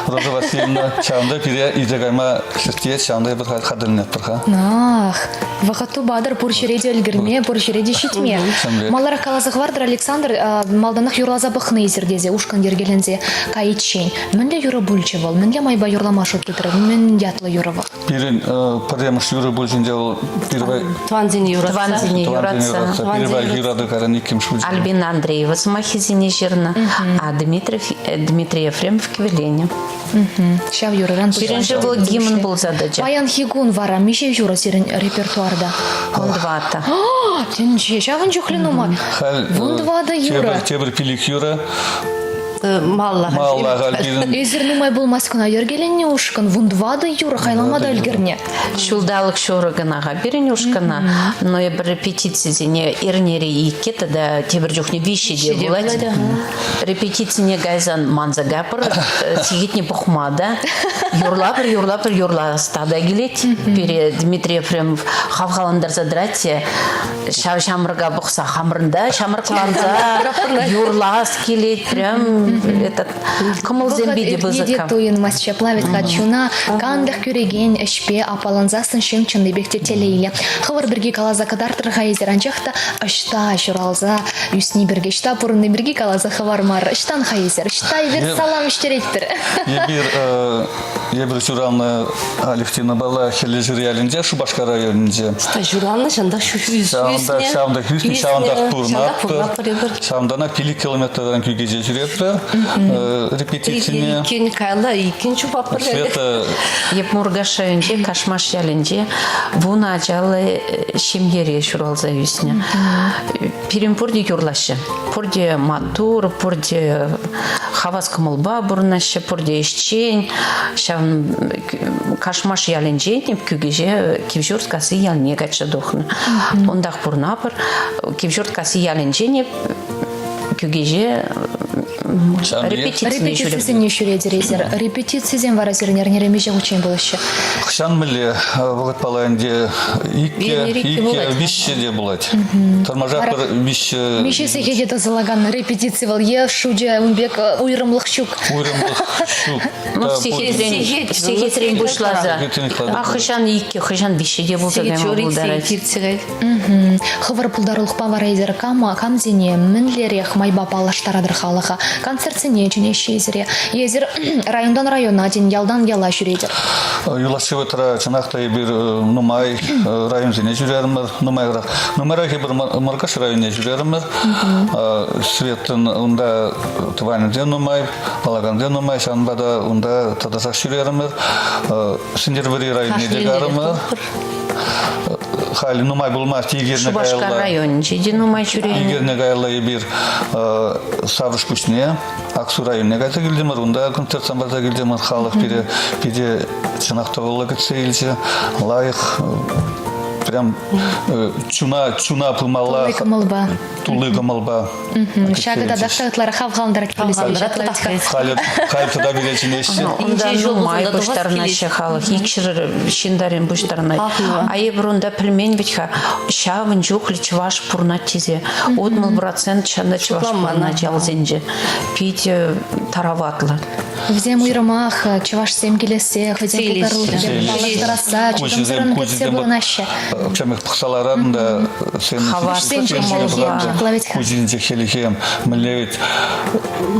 Роза Васильевна ҫавӑнта пире илсе кайма хистет, ҫавӑнта эпир хатӗрленетпӗр-ха. Ах, вӑхӑт тупатӑр пур ҫӗре те ӗлкӗрме, пур ҫӗре те ҫитме. Маларах каласа хӑвартӑр, Александр, малтанах юрласа пӑхнӑ эсир тесе ушкӑн йӗркеленсе кайиччен. Мӗнле юрӑ пулчӗ вӑл? Мӗнле майпа юрлама шут тытрӑр? Мӗн ятлӑ юрӑ вӑл? Пирӗн пӗрремӗш юрӑ пулчӗ вӑл первай Тӑвансене юратса. Тӑвансене юратса. Первай юрату каран иккӗмӗш пулчӗ. Альбина Андреева сӑмаххисене ҫырнӑ, а Дмитрий, Дмитрий Ефремов кӗвӗленӗ. Ҫав юрӑран Пирӗншӗн вӑл гимн пулса тӑчӗ. Паянхи кун вара миҫе юрӑ сирӗн репертуарта? Вунтӑваттӑ. Тӗнче, ҫавӑн чухлӗ нумай. Халь Вунтӑватӑ юрӑ. Тепӗр, тепӗр пилӗк юрӑ. Малла. Малла халь пирӗн. Эсир нумай пулмасть кӑна йӗркеленнӗ ушкӑн вунтӑватӑ юрӑ хайлама та ӗлкӗрнӗ. Ҫулталӑк ҫурӑ кӑна-ха пирӗн ушкӑна, но эпир репетицисене эрнере иккӗ тата тепӗр чухне виҫҫӗ те пулать. Репетицине кайсан манса капӑр, сехетне пӑхма та. Юрлапӑр, юрлапӑр, юрлас та килет. Пире Дмитрий Ефремов хавхалантарса тӑрать те ҫав ҫамрӑка пӑхса хамӑрӑн та ҫамрӑкланса юрлас килет. Прям этот кӑмӑлсем питӗ пысӑк. Иртни те туйӑнмасть ҫапла вӗт-ха чуна канлӗх кӳрекен ӗҫпе аппалансассӑн ҫын чӑннипех те телейлӗ. Хӑвӑр пирки каласа кӑтартрӑр-ха эсир, анчах та ӑҫта ҫуралса ӳсни пирки, ӑҫта пурӑнни пирки каласа хӑвармар. Ӑҫтан-ха эсир? Ӑҫта эпир салам вӗҫтеретпӗр? Эпир эпир ҫуралнӑ Алевтинӑпала Хӗллешыр ялӗнче, Шупашкар районӗнче. Ӑҫта ҫуралнӑ, ҫавӑнтах ӳснӗ. Ҫавӑнтах ӳснӗ, ҫавӑнтах пурӑнатпӑр. Ҫавӑнтанах 5 километртан Кӳкеҫе ҫӳретпӗр репетицине. Иккен каялла, иккен чупатпӑр. Света. Эп Муркаш районӗнче, Кашмаш ялӗнче вунӑ ачаллӑ ҫемьере ҫуралса ӳснӗ. Пирӗн пурте юрлаҫҫӗ. Пурте маттур, пурте хавас кӑмӑлпа пурӑнаҫҫӗ, пурте ӗҫчен. Ҫавӑн Кашмаш ялӗнчен Кӳкеҫе Кивҫурткасси ялне качча тухнӑ. Унтах пурӑнапӑр. Кивҫурткасси ялӗнчен Кӳкеҫе репетицине Репетицисене ҫӳретӗр эсир. Репетицисем вара сирӗн эрнере миҫе хутчен пулаҫҫӗ? Хӑҫан мӗнле вӑхӑтпала ӗнтӗ иккӗ, иккӗ, виҫҫӗ те пулать. Тӑрмаша пӗр виҫҫӗ. Миҫе сехете тӑсӑлакан репетици вӑл е шучӗ ун пек уйрӑмлӑх ҫук? Уйрӑмлӑх ҫук. Ну, сехетрен пуҫласа. А хӑҫан иккӗ, хӑҫан виҫҫӗ те пулса кайма пултарать. Хӑвӑр пултарулӑхпа вара эсир кама, камсене, мӗнлерех майпа паллаштаратӑр халӑха? Концертсене чӗнеҫҫӗ сире. Эсир районтан района, тен, ялтан яла ҫӳретӗр. Юлашки вӑхӑтра чӑнах та эпир нумай районсене ҫӳрерӗмӗр, нумайрах. Нумайрах эпир Муркаш районне ҫӳрерӗмӗр. Светӑн унта тӑванӗсем нумай, паллакансем нумай, ҫавӑнпа та унта тӑтӑшах ҫӳрерӗмӗр. Сӗнтӗрвӑрри районне те карӑмӑр. Халь нумай пулмасть икерне Шупашкар каялла. районӗнче те нумай ҫӳренӗ. Икерне каялла эпир Саврӑшпуҫне, Аксу районне кайса килтӗмӗр. Унта концертсем парса килтӗмӗр. Халӑх пире питӗ чӑнах тӑвӑллӑ кӗтсе илчӗ. Лайӑх прям чуна чуна пымалла. Тулли кӑмӑлпа. Тулли кӑмӑлпа. Ҫакӑ татах та ытларах хавхалантарать пулӗ Халӗ халь тата пире чӗнеҫҫӗ. Унта нумай пуҫтарӑнаҫҫӗ халӑх, икҫӗр ҫын пуҫтарӑнать. А эпир унта пӗлмен вӗт-ха, ҫавӑн чухлӗ чӑваш пурӑнать тесе. 60% ҫавна чӑваш пурӑнать ялсенче. Питӗ тараватлӑ. Вӗсем уйрӑмах чӑвашсем килессе, хӑйсен пултарулӑхӗпе паллаштарасса, чӑтӑмсӑррӑн кӗтсе пурӑнаҫҫӗ. Чӑмах пӑхса ларатӑн та куҫӗнче хӗлхем, мӗнле вӗт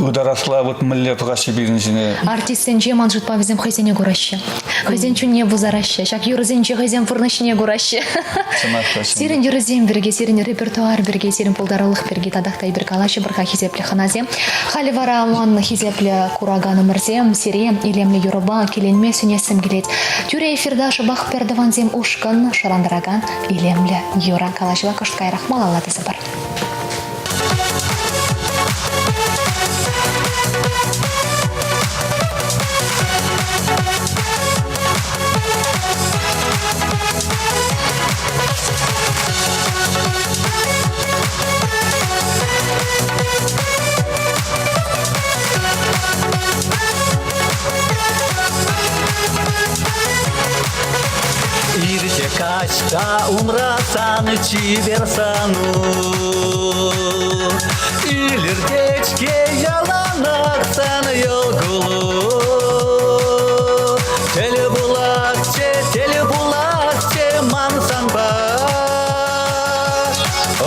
ытарасла вот мӗнле пӑхаҫҫӗ пирӗн ҫине. Артистсенче ман шутпа вӗсем хӑйсене кураҫҫӗ. Хӑйсен чунне пусараҫҫӗ. Ҫак юрӑсенче хӑйсен пурнӑҫне кураҫҫӗ. Сирӗн юрӑсем пирки, сирӗн репертуар пирки, сирӗн пултарулӑх пирки татах та эпир калаҫӑпӑр-ха, хисеплӗ хӑнасем. Халӗ вара ман хисеплӗ кураканӑмӑрсем, сире илемлӗ юрӑпа киленме сӗнессӗм килет. Тӳрӗ эфирта шӑпах пӗртӑвансем ушкӑн шӑрантаракан илемлӗ юрӑ. Калаҫӑва кӑшт каярах малалла тӑсӑпӑр. Ирҫе каҫ та умра сан чипер сану. Илӗртет-ҫке яланах сан йӑл кулу. Тӗл пуласчӗ, тӗл пуласчӗ ман санпа.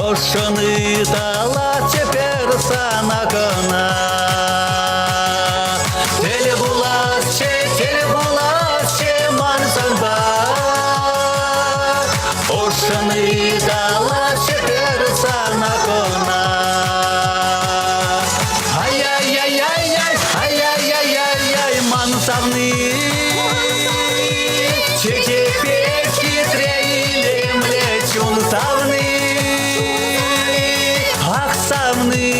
Ӑшшӑн ыталатчӗ пӗр сана кӑна. Тӗл пуласчӗ, тӗл пуласчӗ ман санпа. Ӑшшӑн ыталатчӗ пӗр сана кӑна. Ай-яй-яй-яй-яй, ай-яй-яй-яй-яй, ман савни. Чечек пек хитре илемлӗ чун савни. Ах, савни,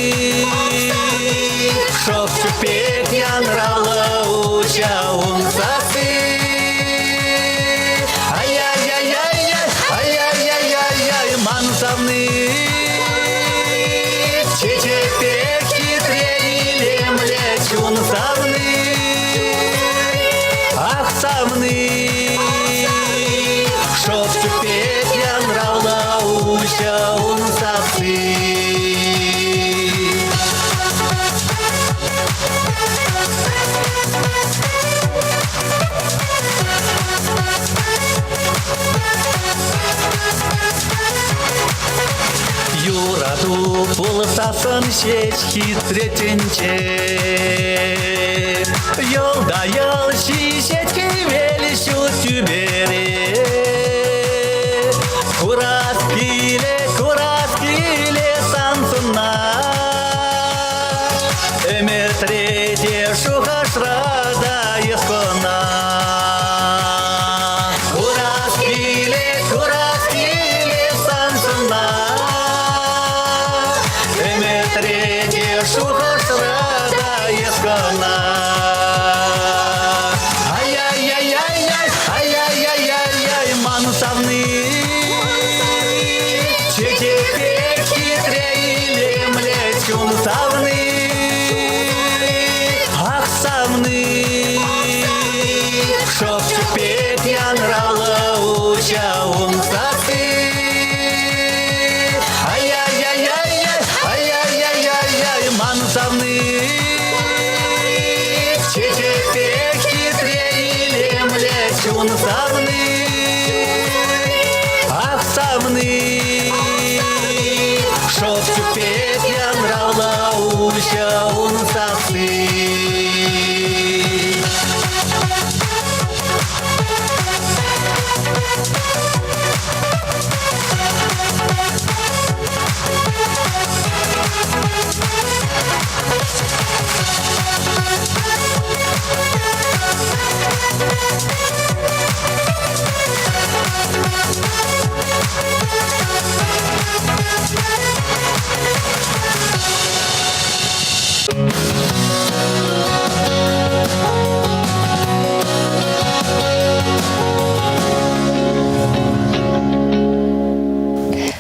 шӑпчӑк. Курсассӑн ҫеҫ хитре тӗнче. Йӑл та йӑл ҫиҫет хӗвел ҫут тӳпере. Курас килет, курас килет сан сӑнна. Ӗмӗтре те шухӑшра та эс кӑна. Курас килет, курас килет сан сӑнна. Ӗмӗтре те шухӑшра та эс кӑна. Ай-яй-яй-яй-яй, ай-яй-яй-яй-яй, ман савни. Чечек пек хитре илемлӗ чун савни. Ах, савни, шӑпчӑк пек янраллӑ уҫа ун сасси. Ай-яй-яй-яй-яй, ай-яй-яй-яй-яй, ман савни. Чечек пек хитре илемлӗ чун савни. Ах, савни, шӑпчӑк пек янравлӑ уҫӑ ун сасси.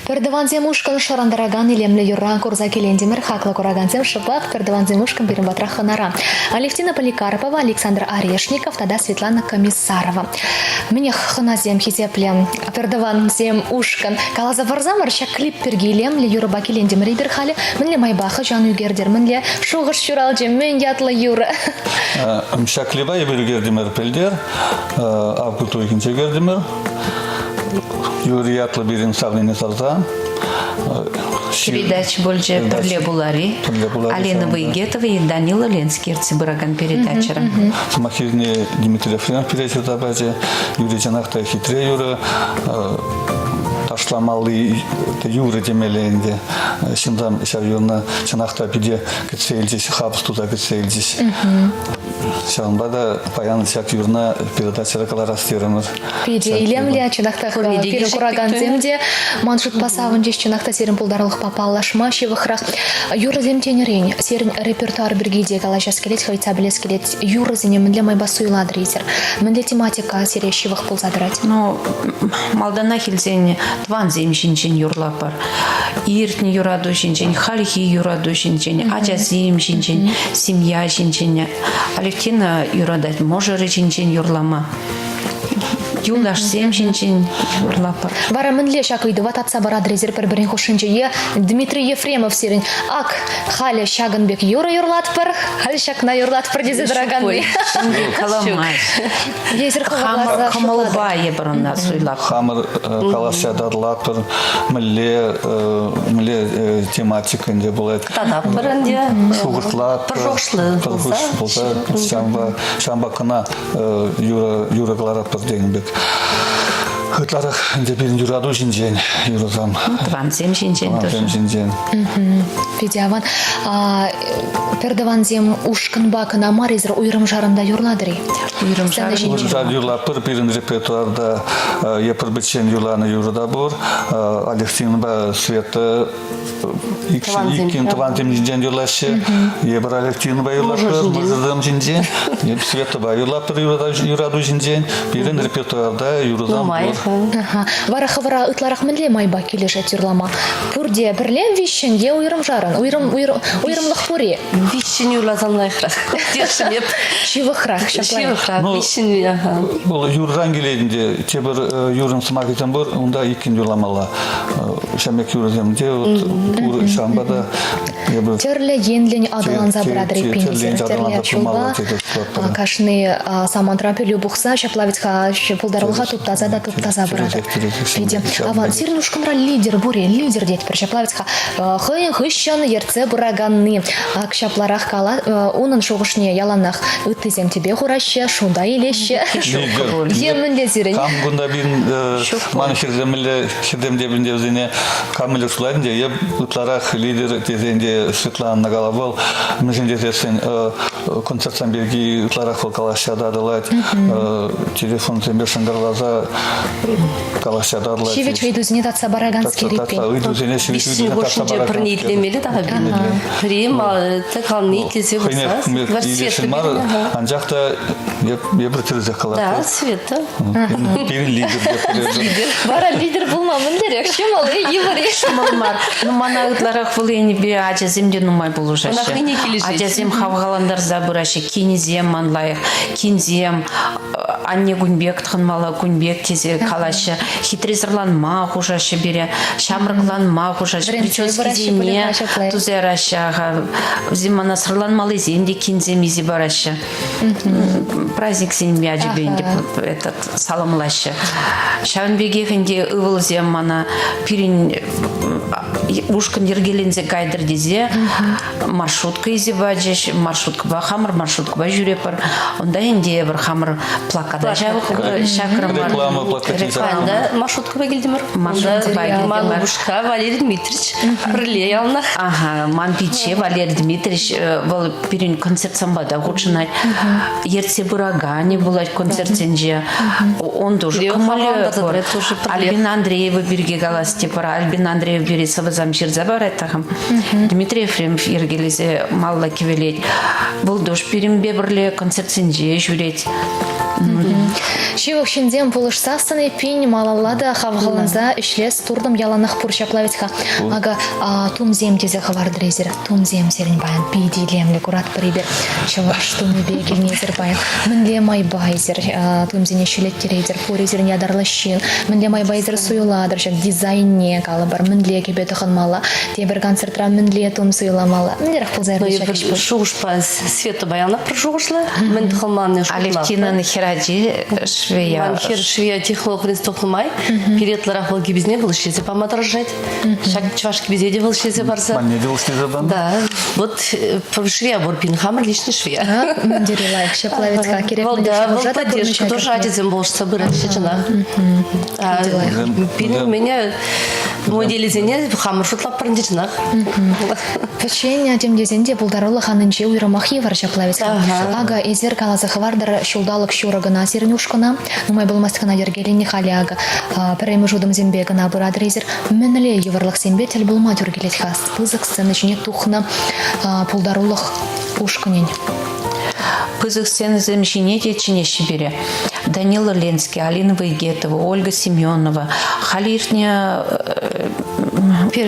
Пӗртӑвансем ушкӑн шӑрантаракан илемлӗ юрра курса килентӗмӗр. Хаклӑ куракансем шӑпах Пӗртӑвансем ушкӑн пирӗн патра хӑнара. Алевтина Поликарпова, Александр Орешников тата Светлана Комиссарова. Мӗнех хӑнасем хисеплӗ Пӗртӑвансем ушкӑн. Каласа парсамӑр, ҫак клип пирки илемлӗ юрӑпа килентӗмӗр эпир халӗ. Мӗнле майпа хӑҫан ӳкертӗр, мӗнле шухӑш ҫуралчӗ, мӗн ятлӑ юрӑ? Ҫак клипа эпир ӳкертӗмӗр пӗлтӗр, август уйӑхӗнче ӳкертӗмӗр. Юрий ятлӑ пирӗн савнине савса. Передача пулчӗ Пӗрле пулари. Алина Выйгетова и Данила Ленский ертсе пыракан передачӑра. Сӑмах ирне Дмитрий Ефремов пире ҫырса пачӗ. Юрий чӑнах та хитре юрӑ. Ташламалли юрӑ темелле ӗнтӗ. Ҫынсам ҫав юрна чӑнах та питӗ кӗтсе илчӗҫ, хапӑс туса кӗтсе илчӗҫ. Ҫавӑнпа та паян ҫак юрна передачӑра кӑларас терӗмӗр. Питӗ илемлӗ, чӑнах та пирӗн куракансем те ман шутпа савӑнчӗҫ, чӑнах та сирӗн пултарулӑхпа паллашма ҫывӑхрах. Юрӑсем тенӗрен сирӗн репертуар пирки те калаҫас килет, хӑйтса пӗлес килет. Юрӑсене мӗнле майпа суйлатӑр эсир? Мӗнле тематика сире ҫывӑх пулса тӑрать? Ну, малтанах илсен тӑвансем ҫинчен юрлатпӑр. Иртнӗ юрату ҫинчен, хальхи юрату ҫинчен, ачасем ҫинчен, семья ҫинчен. Алевтина юратать мӑшӑрӗ ҫинчен юрлама. Юлташсем ҫинчен юрлатпӑр. Вара мӗнле ҫак ыйтӑва татса паратӑр эсир пӗр-пӗрин хушшинче е Дмитрий Ефремов сирӗн ак халӗ ҫакӑн пек юрӑ юрлатпӑр, халӗ ҫакна юрлатпӑр тесе тӑраканни. Каламасть. Эсир Хамӑр кӑмӑлпа эпир ӑна суйлатпӑр. Хамӑр калаҫса татӑлатпӑр, мӗнле мӗнле тематика ӗнтӗ пулать. Тататпӑр ӗнтӗ. Шухӑшлатпӑр. Пӗр шухӑшлӑ пулса. Ҫавӑнпа ҫавӑнпа кӑна юрӑ юрӑ кӑларатпӑр тенӗ пек. Ытларах ӗнтӗ пирӗн юрату ҫинчен юрӑсам. Тӑвансем ҫинчен Тӑвансем ҫинчен. Питӗ аван. Пӗртӑвансем ушкӑнпа кӑна мар эсир уйрӑмшарӑн та юрлатӑр-и? Уйрӑмшарӑн. Уйрӑмшар юрлатпӑр. Пирӗн репертуарта е пӗр-пӗччен юрланӑ юрӑ та пур. Алевтинӑпа Света иккӗн тӑвансем ҫинчен юрлаҫҫӗ. Эпир Алевтинӑпа юрлатпӑр, мӑшӑрсем ҫинчен. Эп Светӑпа юрлатпӑр юрату ҫинчен. Пирӗн репертуарта юрӑсем пур. Вара хӑвӑра ытларах мӗнле майпа килӗшет юрлама? Пурте пӗрле виҫҫӗн е уйрӑмшарӑн? Уйрӑм, уйрӑмлӑх пур-и? Виҫҫӗн юрласан лайӑхрах. Тесшӗн эп. Ҫывӑхрах, ҫапла. Ҫывӑхрах, виҫҫӗн. Вӑл юрран килет ӗнтӗ. Тепӗр юрӑн сӑмахӗсем пур, унта иккӗн юрламалла. Ҫамек юрӑсем те вот пур, ҫавӑнпа та эпӗ Тӗрлӗ енлӗн аталанса пыратӑр эппин эсир. Тӗрлӗ ҫулпа кашни самантра пӗлӳ пухса ҫапла вӗт-ха пултарулӑха туптаса та туптаса пыратӑр. Питӗ аван. Сирӗн ушкӑнра лидер пур-и? Лидер тетпӗр. Ҫапла вӗт-ха хӑйӗн хыҫҫӑн ертсе пыраканни. Ак ҫапларах кала, унӑн шухӑшне яланах ыттисем тӗпе хураҫҫӗ, шута илеҫҫӗ. Е мӗнле сирӗн? Кам кунта пирӗн ман хӗрсемле хӗрсем те вӗсене кам мӗнле шутлать ӗнтӗ, эп ытларах лидер тесен те Светлана калав вӑл, мӗншӗн тесессӗн концертсем пирки ытларах вӑл калаҫса татӑлать, телефонсемпе шӑнкӑрласа калаҫса татӑлать. Ҫивӗч ыйтусене татса параканскер эппин. Ыйтусене ҫивӗч ыйтусене татса паракан. Пӗрне итлемелле тата пӗри кални итлесе пырса. мар, анчах та эпир тӗрӗсех калатпӑр. Да, Света. Пирӗн лидер. Вара лидер пулма мӗнлерех? Ҫӑмӑл-и, йывӑр-и? Ҫӑмӑл мар. Ну, мана ытларах вӑл енӗпе ачасем те нумай пулӑшаҫҫӗ. Ӑна хӑйне килӗшет. Ачасем хавхалантарса пыраҫҫӗ. Кинӗсем ман лайӑх. Кинсем анне кун пек тӑхӑнмалла, кун пек тесе калаҫҫӗ. Хитре сӑрланма хушаҫҫӗ пире, ҫамрӑкланма хушаҫҫӗ, прическисене туса яраҫҫӗ. Аха, вӗсем мана сӑрланмаллисем те кинсем илсе параҫҫӗ. Праздниксен ячӗпе ӗнтӗ этот саламлаҫҫӗ. Ҫавӑн пекех ӗнтӗ ывӑлсем мана пирӗн ушкӑн йӗркеленсе кайтӑр тесе маршрутка илсе пачӗҫ. Маршруткӑпа хамӑр маршруткӑпа ҫӳрепӗр. Унта ӗнтӗ эпир хамӑр плаката ҫакрӑмӑр. Реклама плакатне Анда маршруткӑпа килтӗмӗр. Маршруткӑпа килтӗмӗр. Ман упӑшка Валерий Дмитриевич пӗрле яланах. Ага, ман пичче Валерий Дмитриевич вӑл пирӗн концертсемпе та хутшӑнать. Ертсе пыраканӗ пулать концертсенче. Он тоже кӑмӑлӗ пур. Альбина Андреева пирки калас тепӗр. Альбина Андреева пире сӑвӑсем ҫырса парать тахам. Дмитрий Ефремов йӗркелесе малла кӗвӗлет. Вӑл тоже пирӗнпе пӗрле концертсенче ҫӳрет. Ҫывӑх ҫынсем пулӑшсассӑн эппин малалла та хавхаланса ӗҫлес туртӑм яланах пур ҫапла вӗт-ха. Акӑ тумсем тесе хӑвартӑр эсир. Тумсем сирӗн паян питӗ илемлӗ куратпӑр эпир. Чӑваш тумӗпе килнисӗр паян. Мӗнле майпа эсир тумсене ҫӗлеттеретӗр? Пур эсирӗн ятарлӑ ҫын. Мӗнле майпа эсир суйлатӑр ҫак дизайнне калӑпӑр? Мӗнле кӗпе тӑхӑнмалла? Тепӗр концертра мӗнле тум суйламалла? Мӗнлерех пулса иртнӗ ҫак ӗҫ-пуҫ? Шухӑшпа Света баяна пӗр шухӑшлӑ. Мӗн тӑхӑнманни Алевтинан хӗрачи швея. Ман хӗр швея технолог вӗренсе тухнӑ май пире ытларах вӑл кӗписене вӑл ӗҫлесе пама тӑрӑшать. Ҫак чӑваш кӗписе те вӑл ӗҫлесе парса. Манне те вӑл ӗҫлесе панӑ. Да. Вот швея пур пин хамӑр личный швея. Мӗн тери лайӑх ҫапла вӗт-ха. Кирек Вӑл мӗнле да, вӑл шухӑша та поддержка пурнӑҫа тоже кӗртме. ачасем пулӑшса пыраҫҫӗ чӑнах. Пирӗн мене моделӗсене хамӑр шутлатпӑр ӗнтӗ чӑнах. Пӗччен тем тесен те пултарулӑх анинче уйрӑмах йывӑр ҫапла вӗт-ха. Акӑ эсир каласа хӑвартӑр ҫулталӑк ҫурӑ кӑна сирӗн ушкӑна. Нумай пулмасть кӑна йӗркеленнӗ халӗ акӑ пӗрремӗш утӑмсемпе кӑна пыратӑр эсир. Мӗнле йывӑрлӑхсемпе тӗл пулма тӳр килет-ха пысӑк сцена ҫине тухнӑ пултарулӑх ушкӑнӗн? Пысӑк сценӑсем ҫине те чӗнеҫҫӗ пире. Данила Ленский, Алина Выйгетова, Ольга Семенова. Халӗ иртнӗ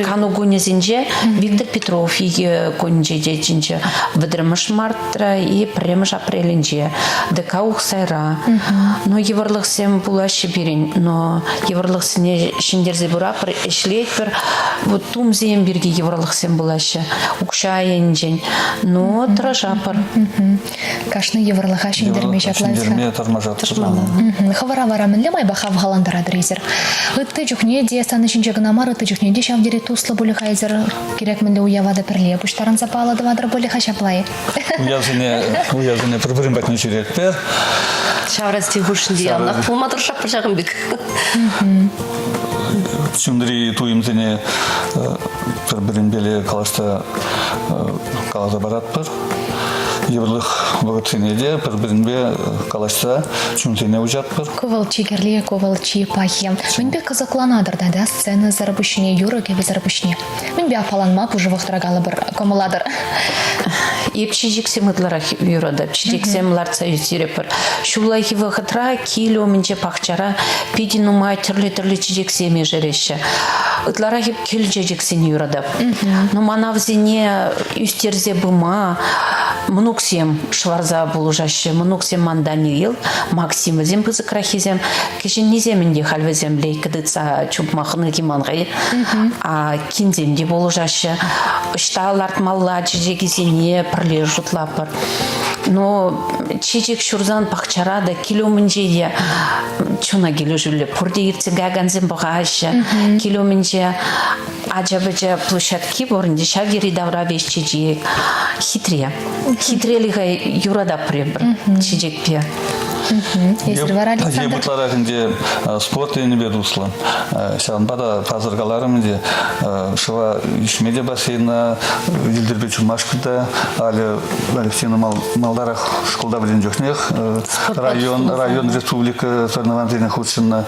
кану кунӗсенче Виктор Петров икӗ кунӗнче те чӗнчӗ. Вӑтӑрмӗш мартра и пӗрремӗш апрелӗнче ДК Ухсайра. Но йывӑрлӑхсем пулаҫҫӗ пирӗн, но йывӑрлӑхсене ҫӗнтерсе пыратпӑр, ӗҫлетпӗр. Вот тумсем пирки йывӑрлӑхсем пулаҫҫӗ, укҫа енчен. Но тӑрӑшатпӑр. Кашни йывӑрлӑха ҫӗнтерме ҫапла Ҫӗнтерме тӑрмашатпӑр. Хӑвӑра вара мӗнле майпа хавхалантаратӑр эсир? Ытти чухне те сцена ҫинче кӑна мар, ытти чухне те ҫав тери туслӑ пулӗ-ха эсир. Кирек мӗнле уява та пӗрле пуҫтарӑнса паллӑ тӑватӑр пулӗ-ха ҫапла-и? Уявсене, уявсене пӗр-пӗрин патне ҫӳретпӗр. Ҫавра стиль хушшинче яланах пулма тӑрӑшатпӑр ҫакӑн пек. Чунри туйӑмсене пӗр-пӗринпеле калаҫса каласа паратпӑр. йывӑрлӑх вӑхӑтсене те пӗр-пӗринпе калаҫса чунсене уҫатпӑр. Ку вӑл чи кирли, ку вӑл чи пахи. Мӗнпе кӑсӑкланатӑр тата сценӑсӑр пуҫне, юрӑ-кӗвӗсӗр пуҫне? Мӗнпе аппаланма пушӑ вӑхӑтра калӑпӑр, кӑмӑллатӑр? Эп чечексем ытларах юратап. Чечексем лартса ӳстеретпӗр. Ҫуллахи вӑхӑтра кил умӗнче пахчара питӗ нумай тӗрлӗ-тӗрлӗ чечексем ешереҫҫӗ. Ытларах эп кӗл чечексене юратап. Но мана вӗсене ӳстерсе пыма мӑнуксем шӑварса пулӑшаҫҫӗ. Мӑнуксем ман Даниил, Максим вӗсем пысӑкраххисем. Кӗҫӗннисем ӗнтӗ халь вӗсем лейка тытса чупма хӑнӑхиман-ха. А кинсем те пулӑшаҫҫӗ. Ӑҫта лартмалла чечекӗсене пӗрле шутлатпӑр. Но чечек ҫурсан пахчара та, кил умӗнче те чуна килӗшӳллӗ. Пурте иртсе каякансем пӑхаҫҫӗ. Кил умӗнче ача-пӑча площадки пур ӗнтӗ, ҫав йӗри-тавра веҫ чечек. Хитре. Хитрелӗхе юрататпӑр эпир чечекпе. Эсир вара, Александр? Эп ытларах ӗнтӗ спорт енӗпе туслӑ. Ҫавӑнпа та пасӑр каларӑм ӗнтӗ, шыва ишме те бассейна, йӗлтӗрпе чупмашкӑн та. Халӗ Алевтина маларах шкулта вӗреннӗ чухнех район, район республика соревнованисене хутшӑннӑ.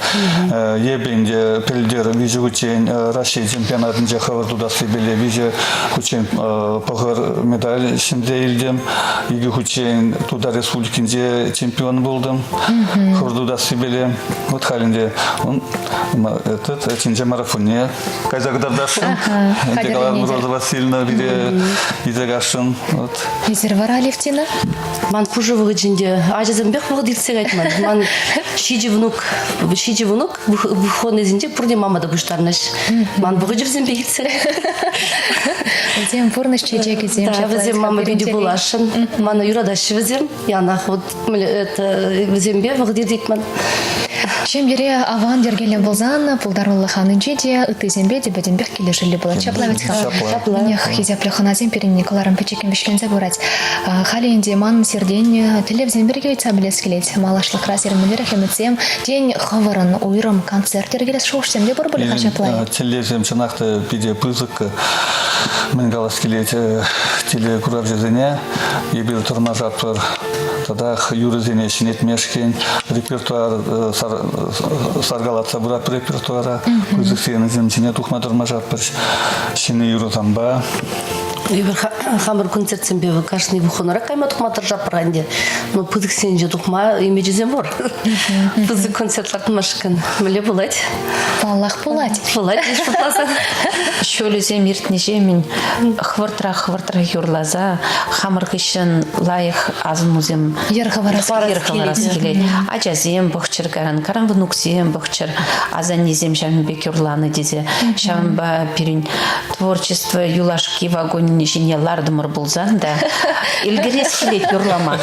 Эпӗ ӗнтӗ пӗлтӗр виҫӗ хутчен Раҫҫей чемпионатӗнче хӑвӑрт утассипеле виҫӗ хутчен пӑхӑр медаль ҫӗнсе илтӗм. Икӗ хутчен Тутар Республикинче чемпион пултӑм. Хӑвӑрт утассипеле. Вот халь ӗнтӗ он этот тӗнче марафонне кайса кӑтартасшӑн. Ӗнтӗ каларӑм Роза Васильевна пире илсе касшӑн. Вот. Эсир вара, Алевтина? Ман пушӑ вӑхӑчӗнче ачасемпех вӑхӑт иртсе кайт ман. Ман ҫичӗ внук, ҫичӗ внук выходнӑйсенче пурте мама та пуҫтарӑнӗҫ. Ман вӑхӑчӗ вӗсемпе иртсе Вӗсем пурнӑҫ чечекӗсем. Да, вӗсем мама питӗ пуласшӑн. Мана юратаҫҫӗ вӗсем. Янах вот это вӗсемпе вӑхӑт иртет ман. Ҫемьере аван йӗркеллӗ пулсан, пултарулӑх анинче те, ыттисемпе те пӗтӗмпех килӗшӳллӗ пулать. Ҫапла вӗт-ха. Ҫапла. Мӗнех, хисеплӗ хӑнасем пирӗн кӑларӑм пӗчӗккӗн вӗҫленсе пырать. Халӗ ӗнтӗ ман сиртен тӗллевсем пирки ыйтса пӗлес килет. Малашлӑхра сирӗн мӗнлерех ӗмӗтсем, тен, хӑвӑрӑн уйрӑм концерт йӗркелес шухӑшсем те пур пулӗ-ха ҫапла? Тӗллевсем чӑнах та питӗ пысӑк. Мӗн калас килет телекуравҫӑсене, эпир тӑрмашатпӑр татах юрӑсене ҫӗнетмешкӗн репертуар саркалатса пыратпӑр репертуара. Пысӑк сценӑсем ҫине тухма тӑрмашатпӑр ҫӗнӗ юрӑсемпе. Эпир хамӑр концертсемпе кашни выходнойра кайма тухма тӑрӑшатпӑр ӗнтӗ. Но пысӑксенче тухма имечӗсем пур. Пысӑк концерт лартмашкӑн мӗнле пулать? Паллах, пулать. Пулать, шутласан. Ҫулӗсем иртнӗҫемӗн хӑвӑртрах-хӑвӑртрах юрласа хамӑр хыҫҫӑн лайӑх асӑнусем йӗр хӑварас йӗр хӑварас килет. Ачасем пӑхчӑр каран, каран внуксем пӑхчӑр, асаннесем ҫавӑн пек юрланӑ тесе. Ҫавӑнпа пирӗн творчество юлашки вагонӗ ҫине лартӑмӑр пулсан та ӗлкӗрес килет юрлама.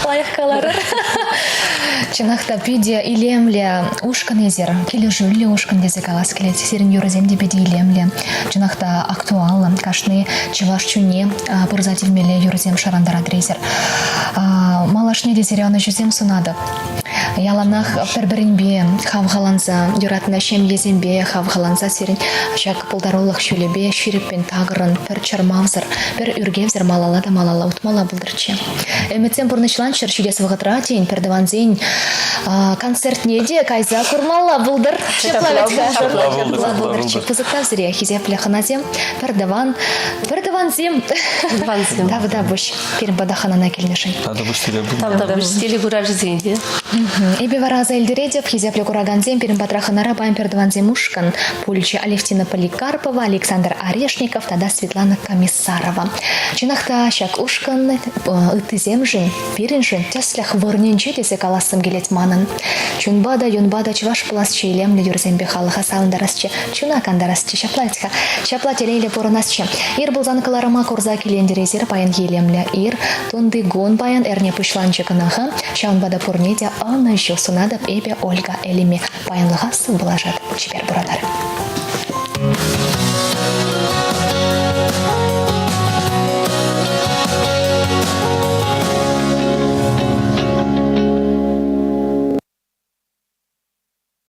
Лайӑх каларӑр. Чӑнах та питӗ илемлӗ ушкӑн эсир, килӗшӳллӗ ушкӑн тесе калас килет. Сирӗн юрӑсем те питӗ илемлӗ. Чӑнах та актуаллӑ. Кашни чӑваш чунне пырса тивмелле юрӑсем шӑрантаратӑр эсир. Малашне те сире ӑнӑҫусем сунатӑп. Яланах пӗр-пӗринпе хавхаланса, юратнӑ ҫемьесемпе хавхаланса сирӗн ҫак пултарулӑх ҫулӗпе ҫирӗппӗн такӑрӑн, пӗр чӑрмавсӑр, пӗр ӳркевсӗр малалла та малалла утмалла пултӑрччӗ. Ӗмӗтсем пурнӑҫланччӑр ҫитес вӑхӑтра, тен, пӗртӑвансен концертне те кайса курмалла пултӑр. Ҫапла вӗт-ха. Ҫапла пултӑр. Пысӑк тав сире, хисеплӗ хӑнасем, пӗртӑван, пӗртӑвансем. Тӑвансем. Тавтапуҫ. Пирӗн пата хӑнана килнӗшӗн. Тавтапуҫ сире. Тавтапуҫ телекуравҫӑсене те. Эпӗ вара аса илтеретӗп, хисеплӗ куракансем, пирӗн патра хӑнара паян пӗртӑвансем ушкӑн пулчӗ Алевтина Поликарпова, Александр Орешников тата Светлана Комиссарова. Чӑнах та ҫак ушкӑн ыттисемшӗн, пирӗншӗн тӗслӗх вырӑнӗнче тесе калассӑм килет манӑн. Чунпа та, юнпа та чӑваш пуласчӗ илемлӗ юрӑсемпе халӑха савӑнтарасчӗ, чуна кантарасчӗ. Ҫапла вӗт-ха. Ҫапла телейлӗ пурӑнасчӗ. Ир пулсан кӑларӑма курса килентӗр эсир паянхи илемлӗ ир. Тунти кун паян эрне пуҫланчӗ кӑна-ха. Ҫавӑнпа та пурне те ӑнӑҫу сунатӑп эпӗ Ольга Элиме. Паянлӑха сывпуллашатӑп. Чипер пурӑнар.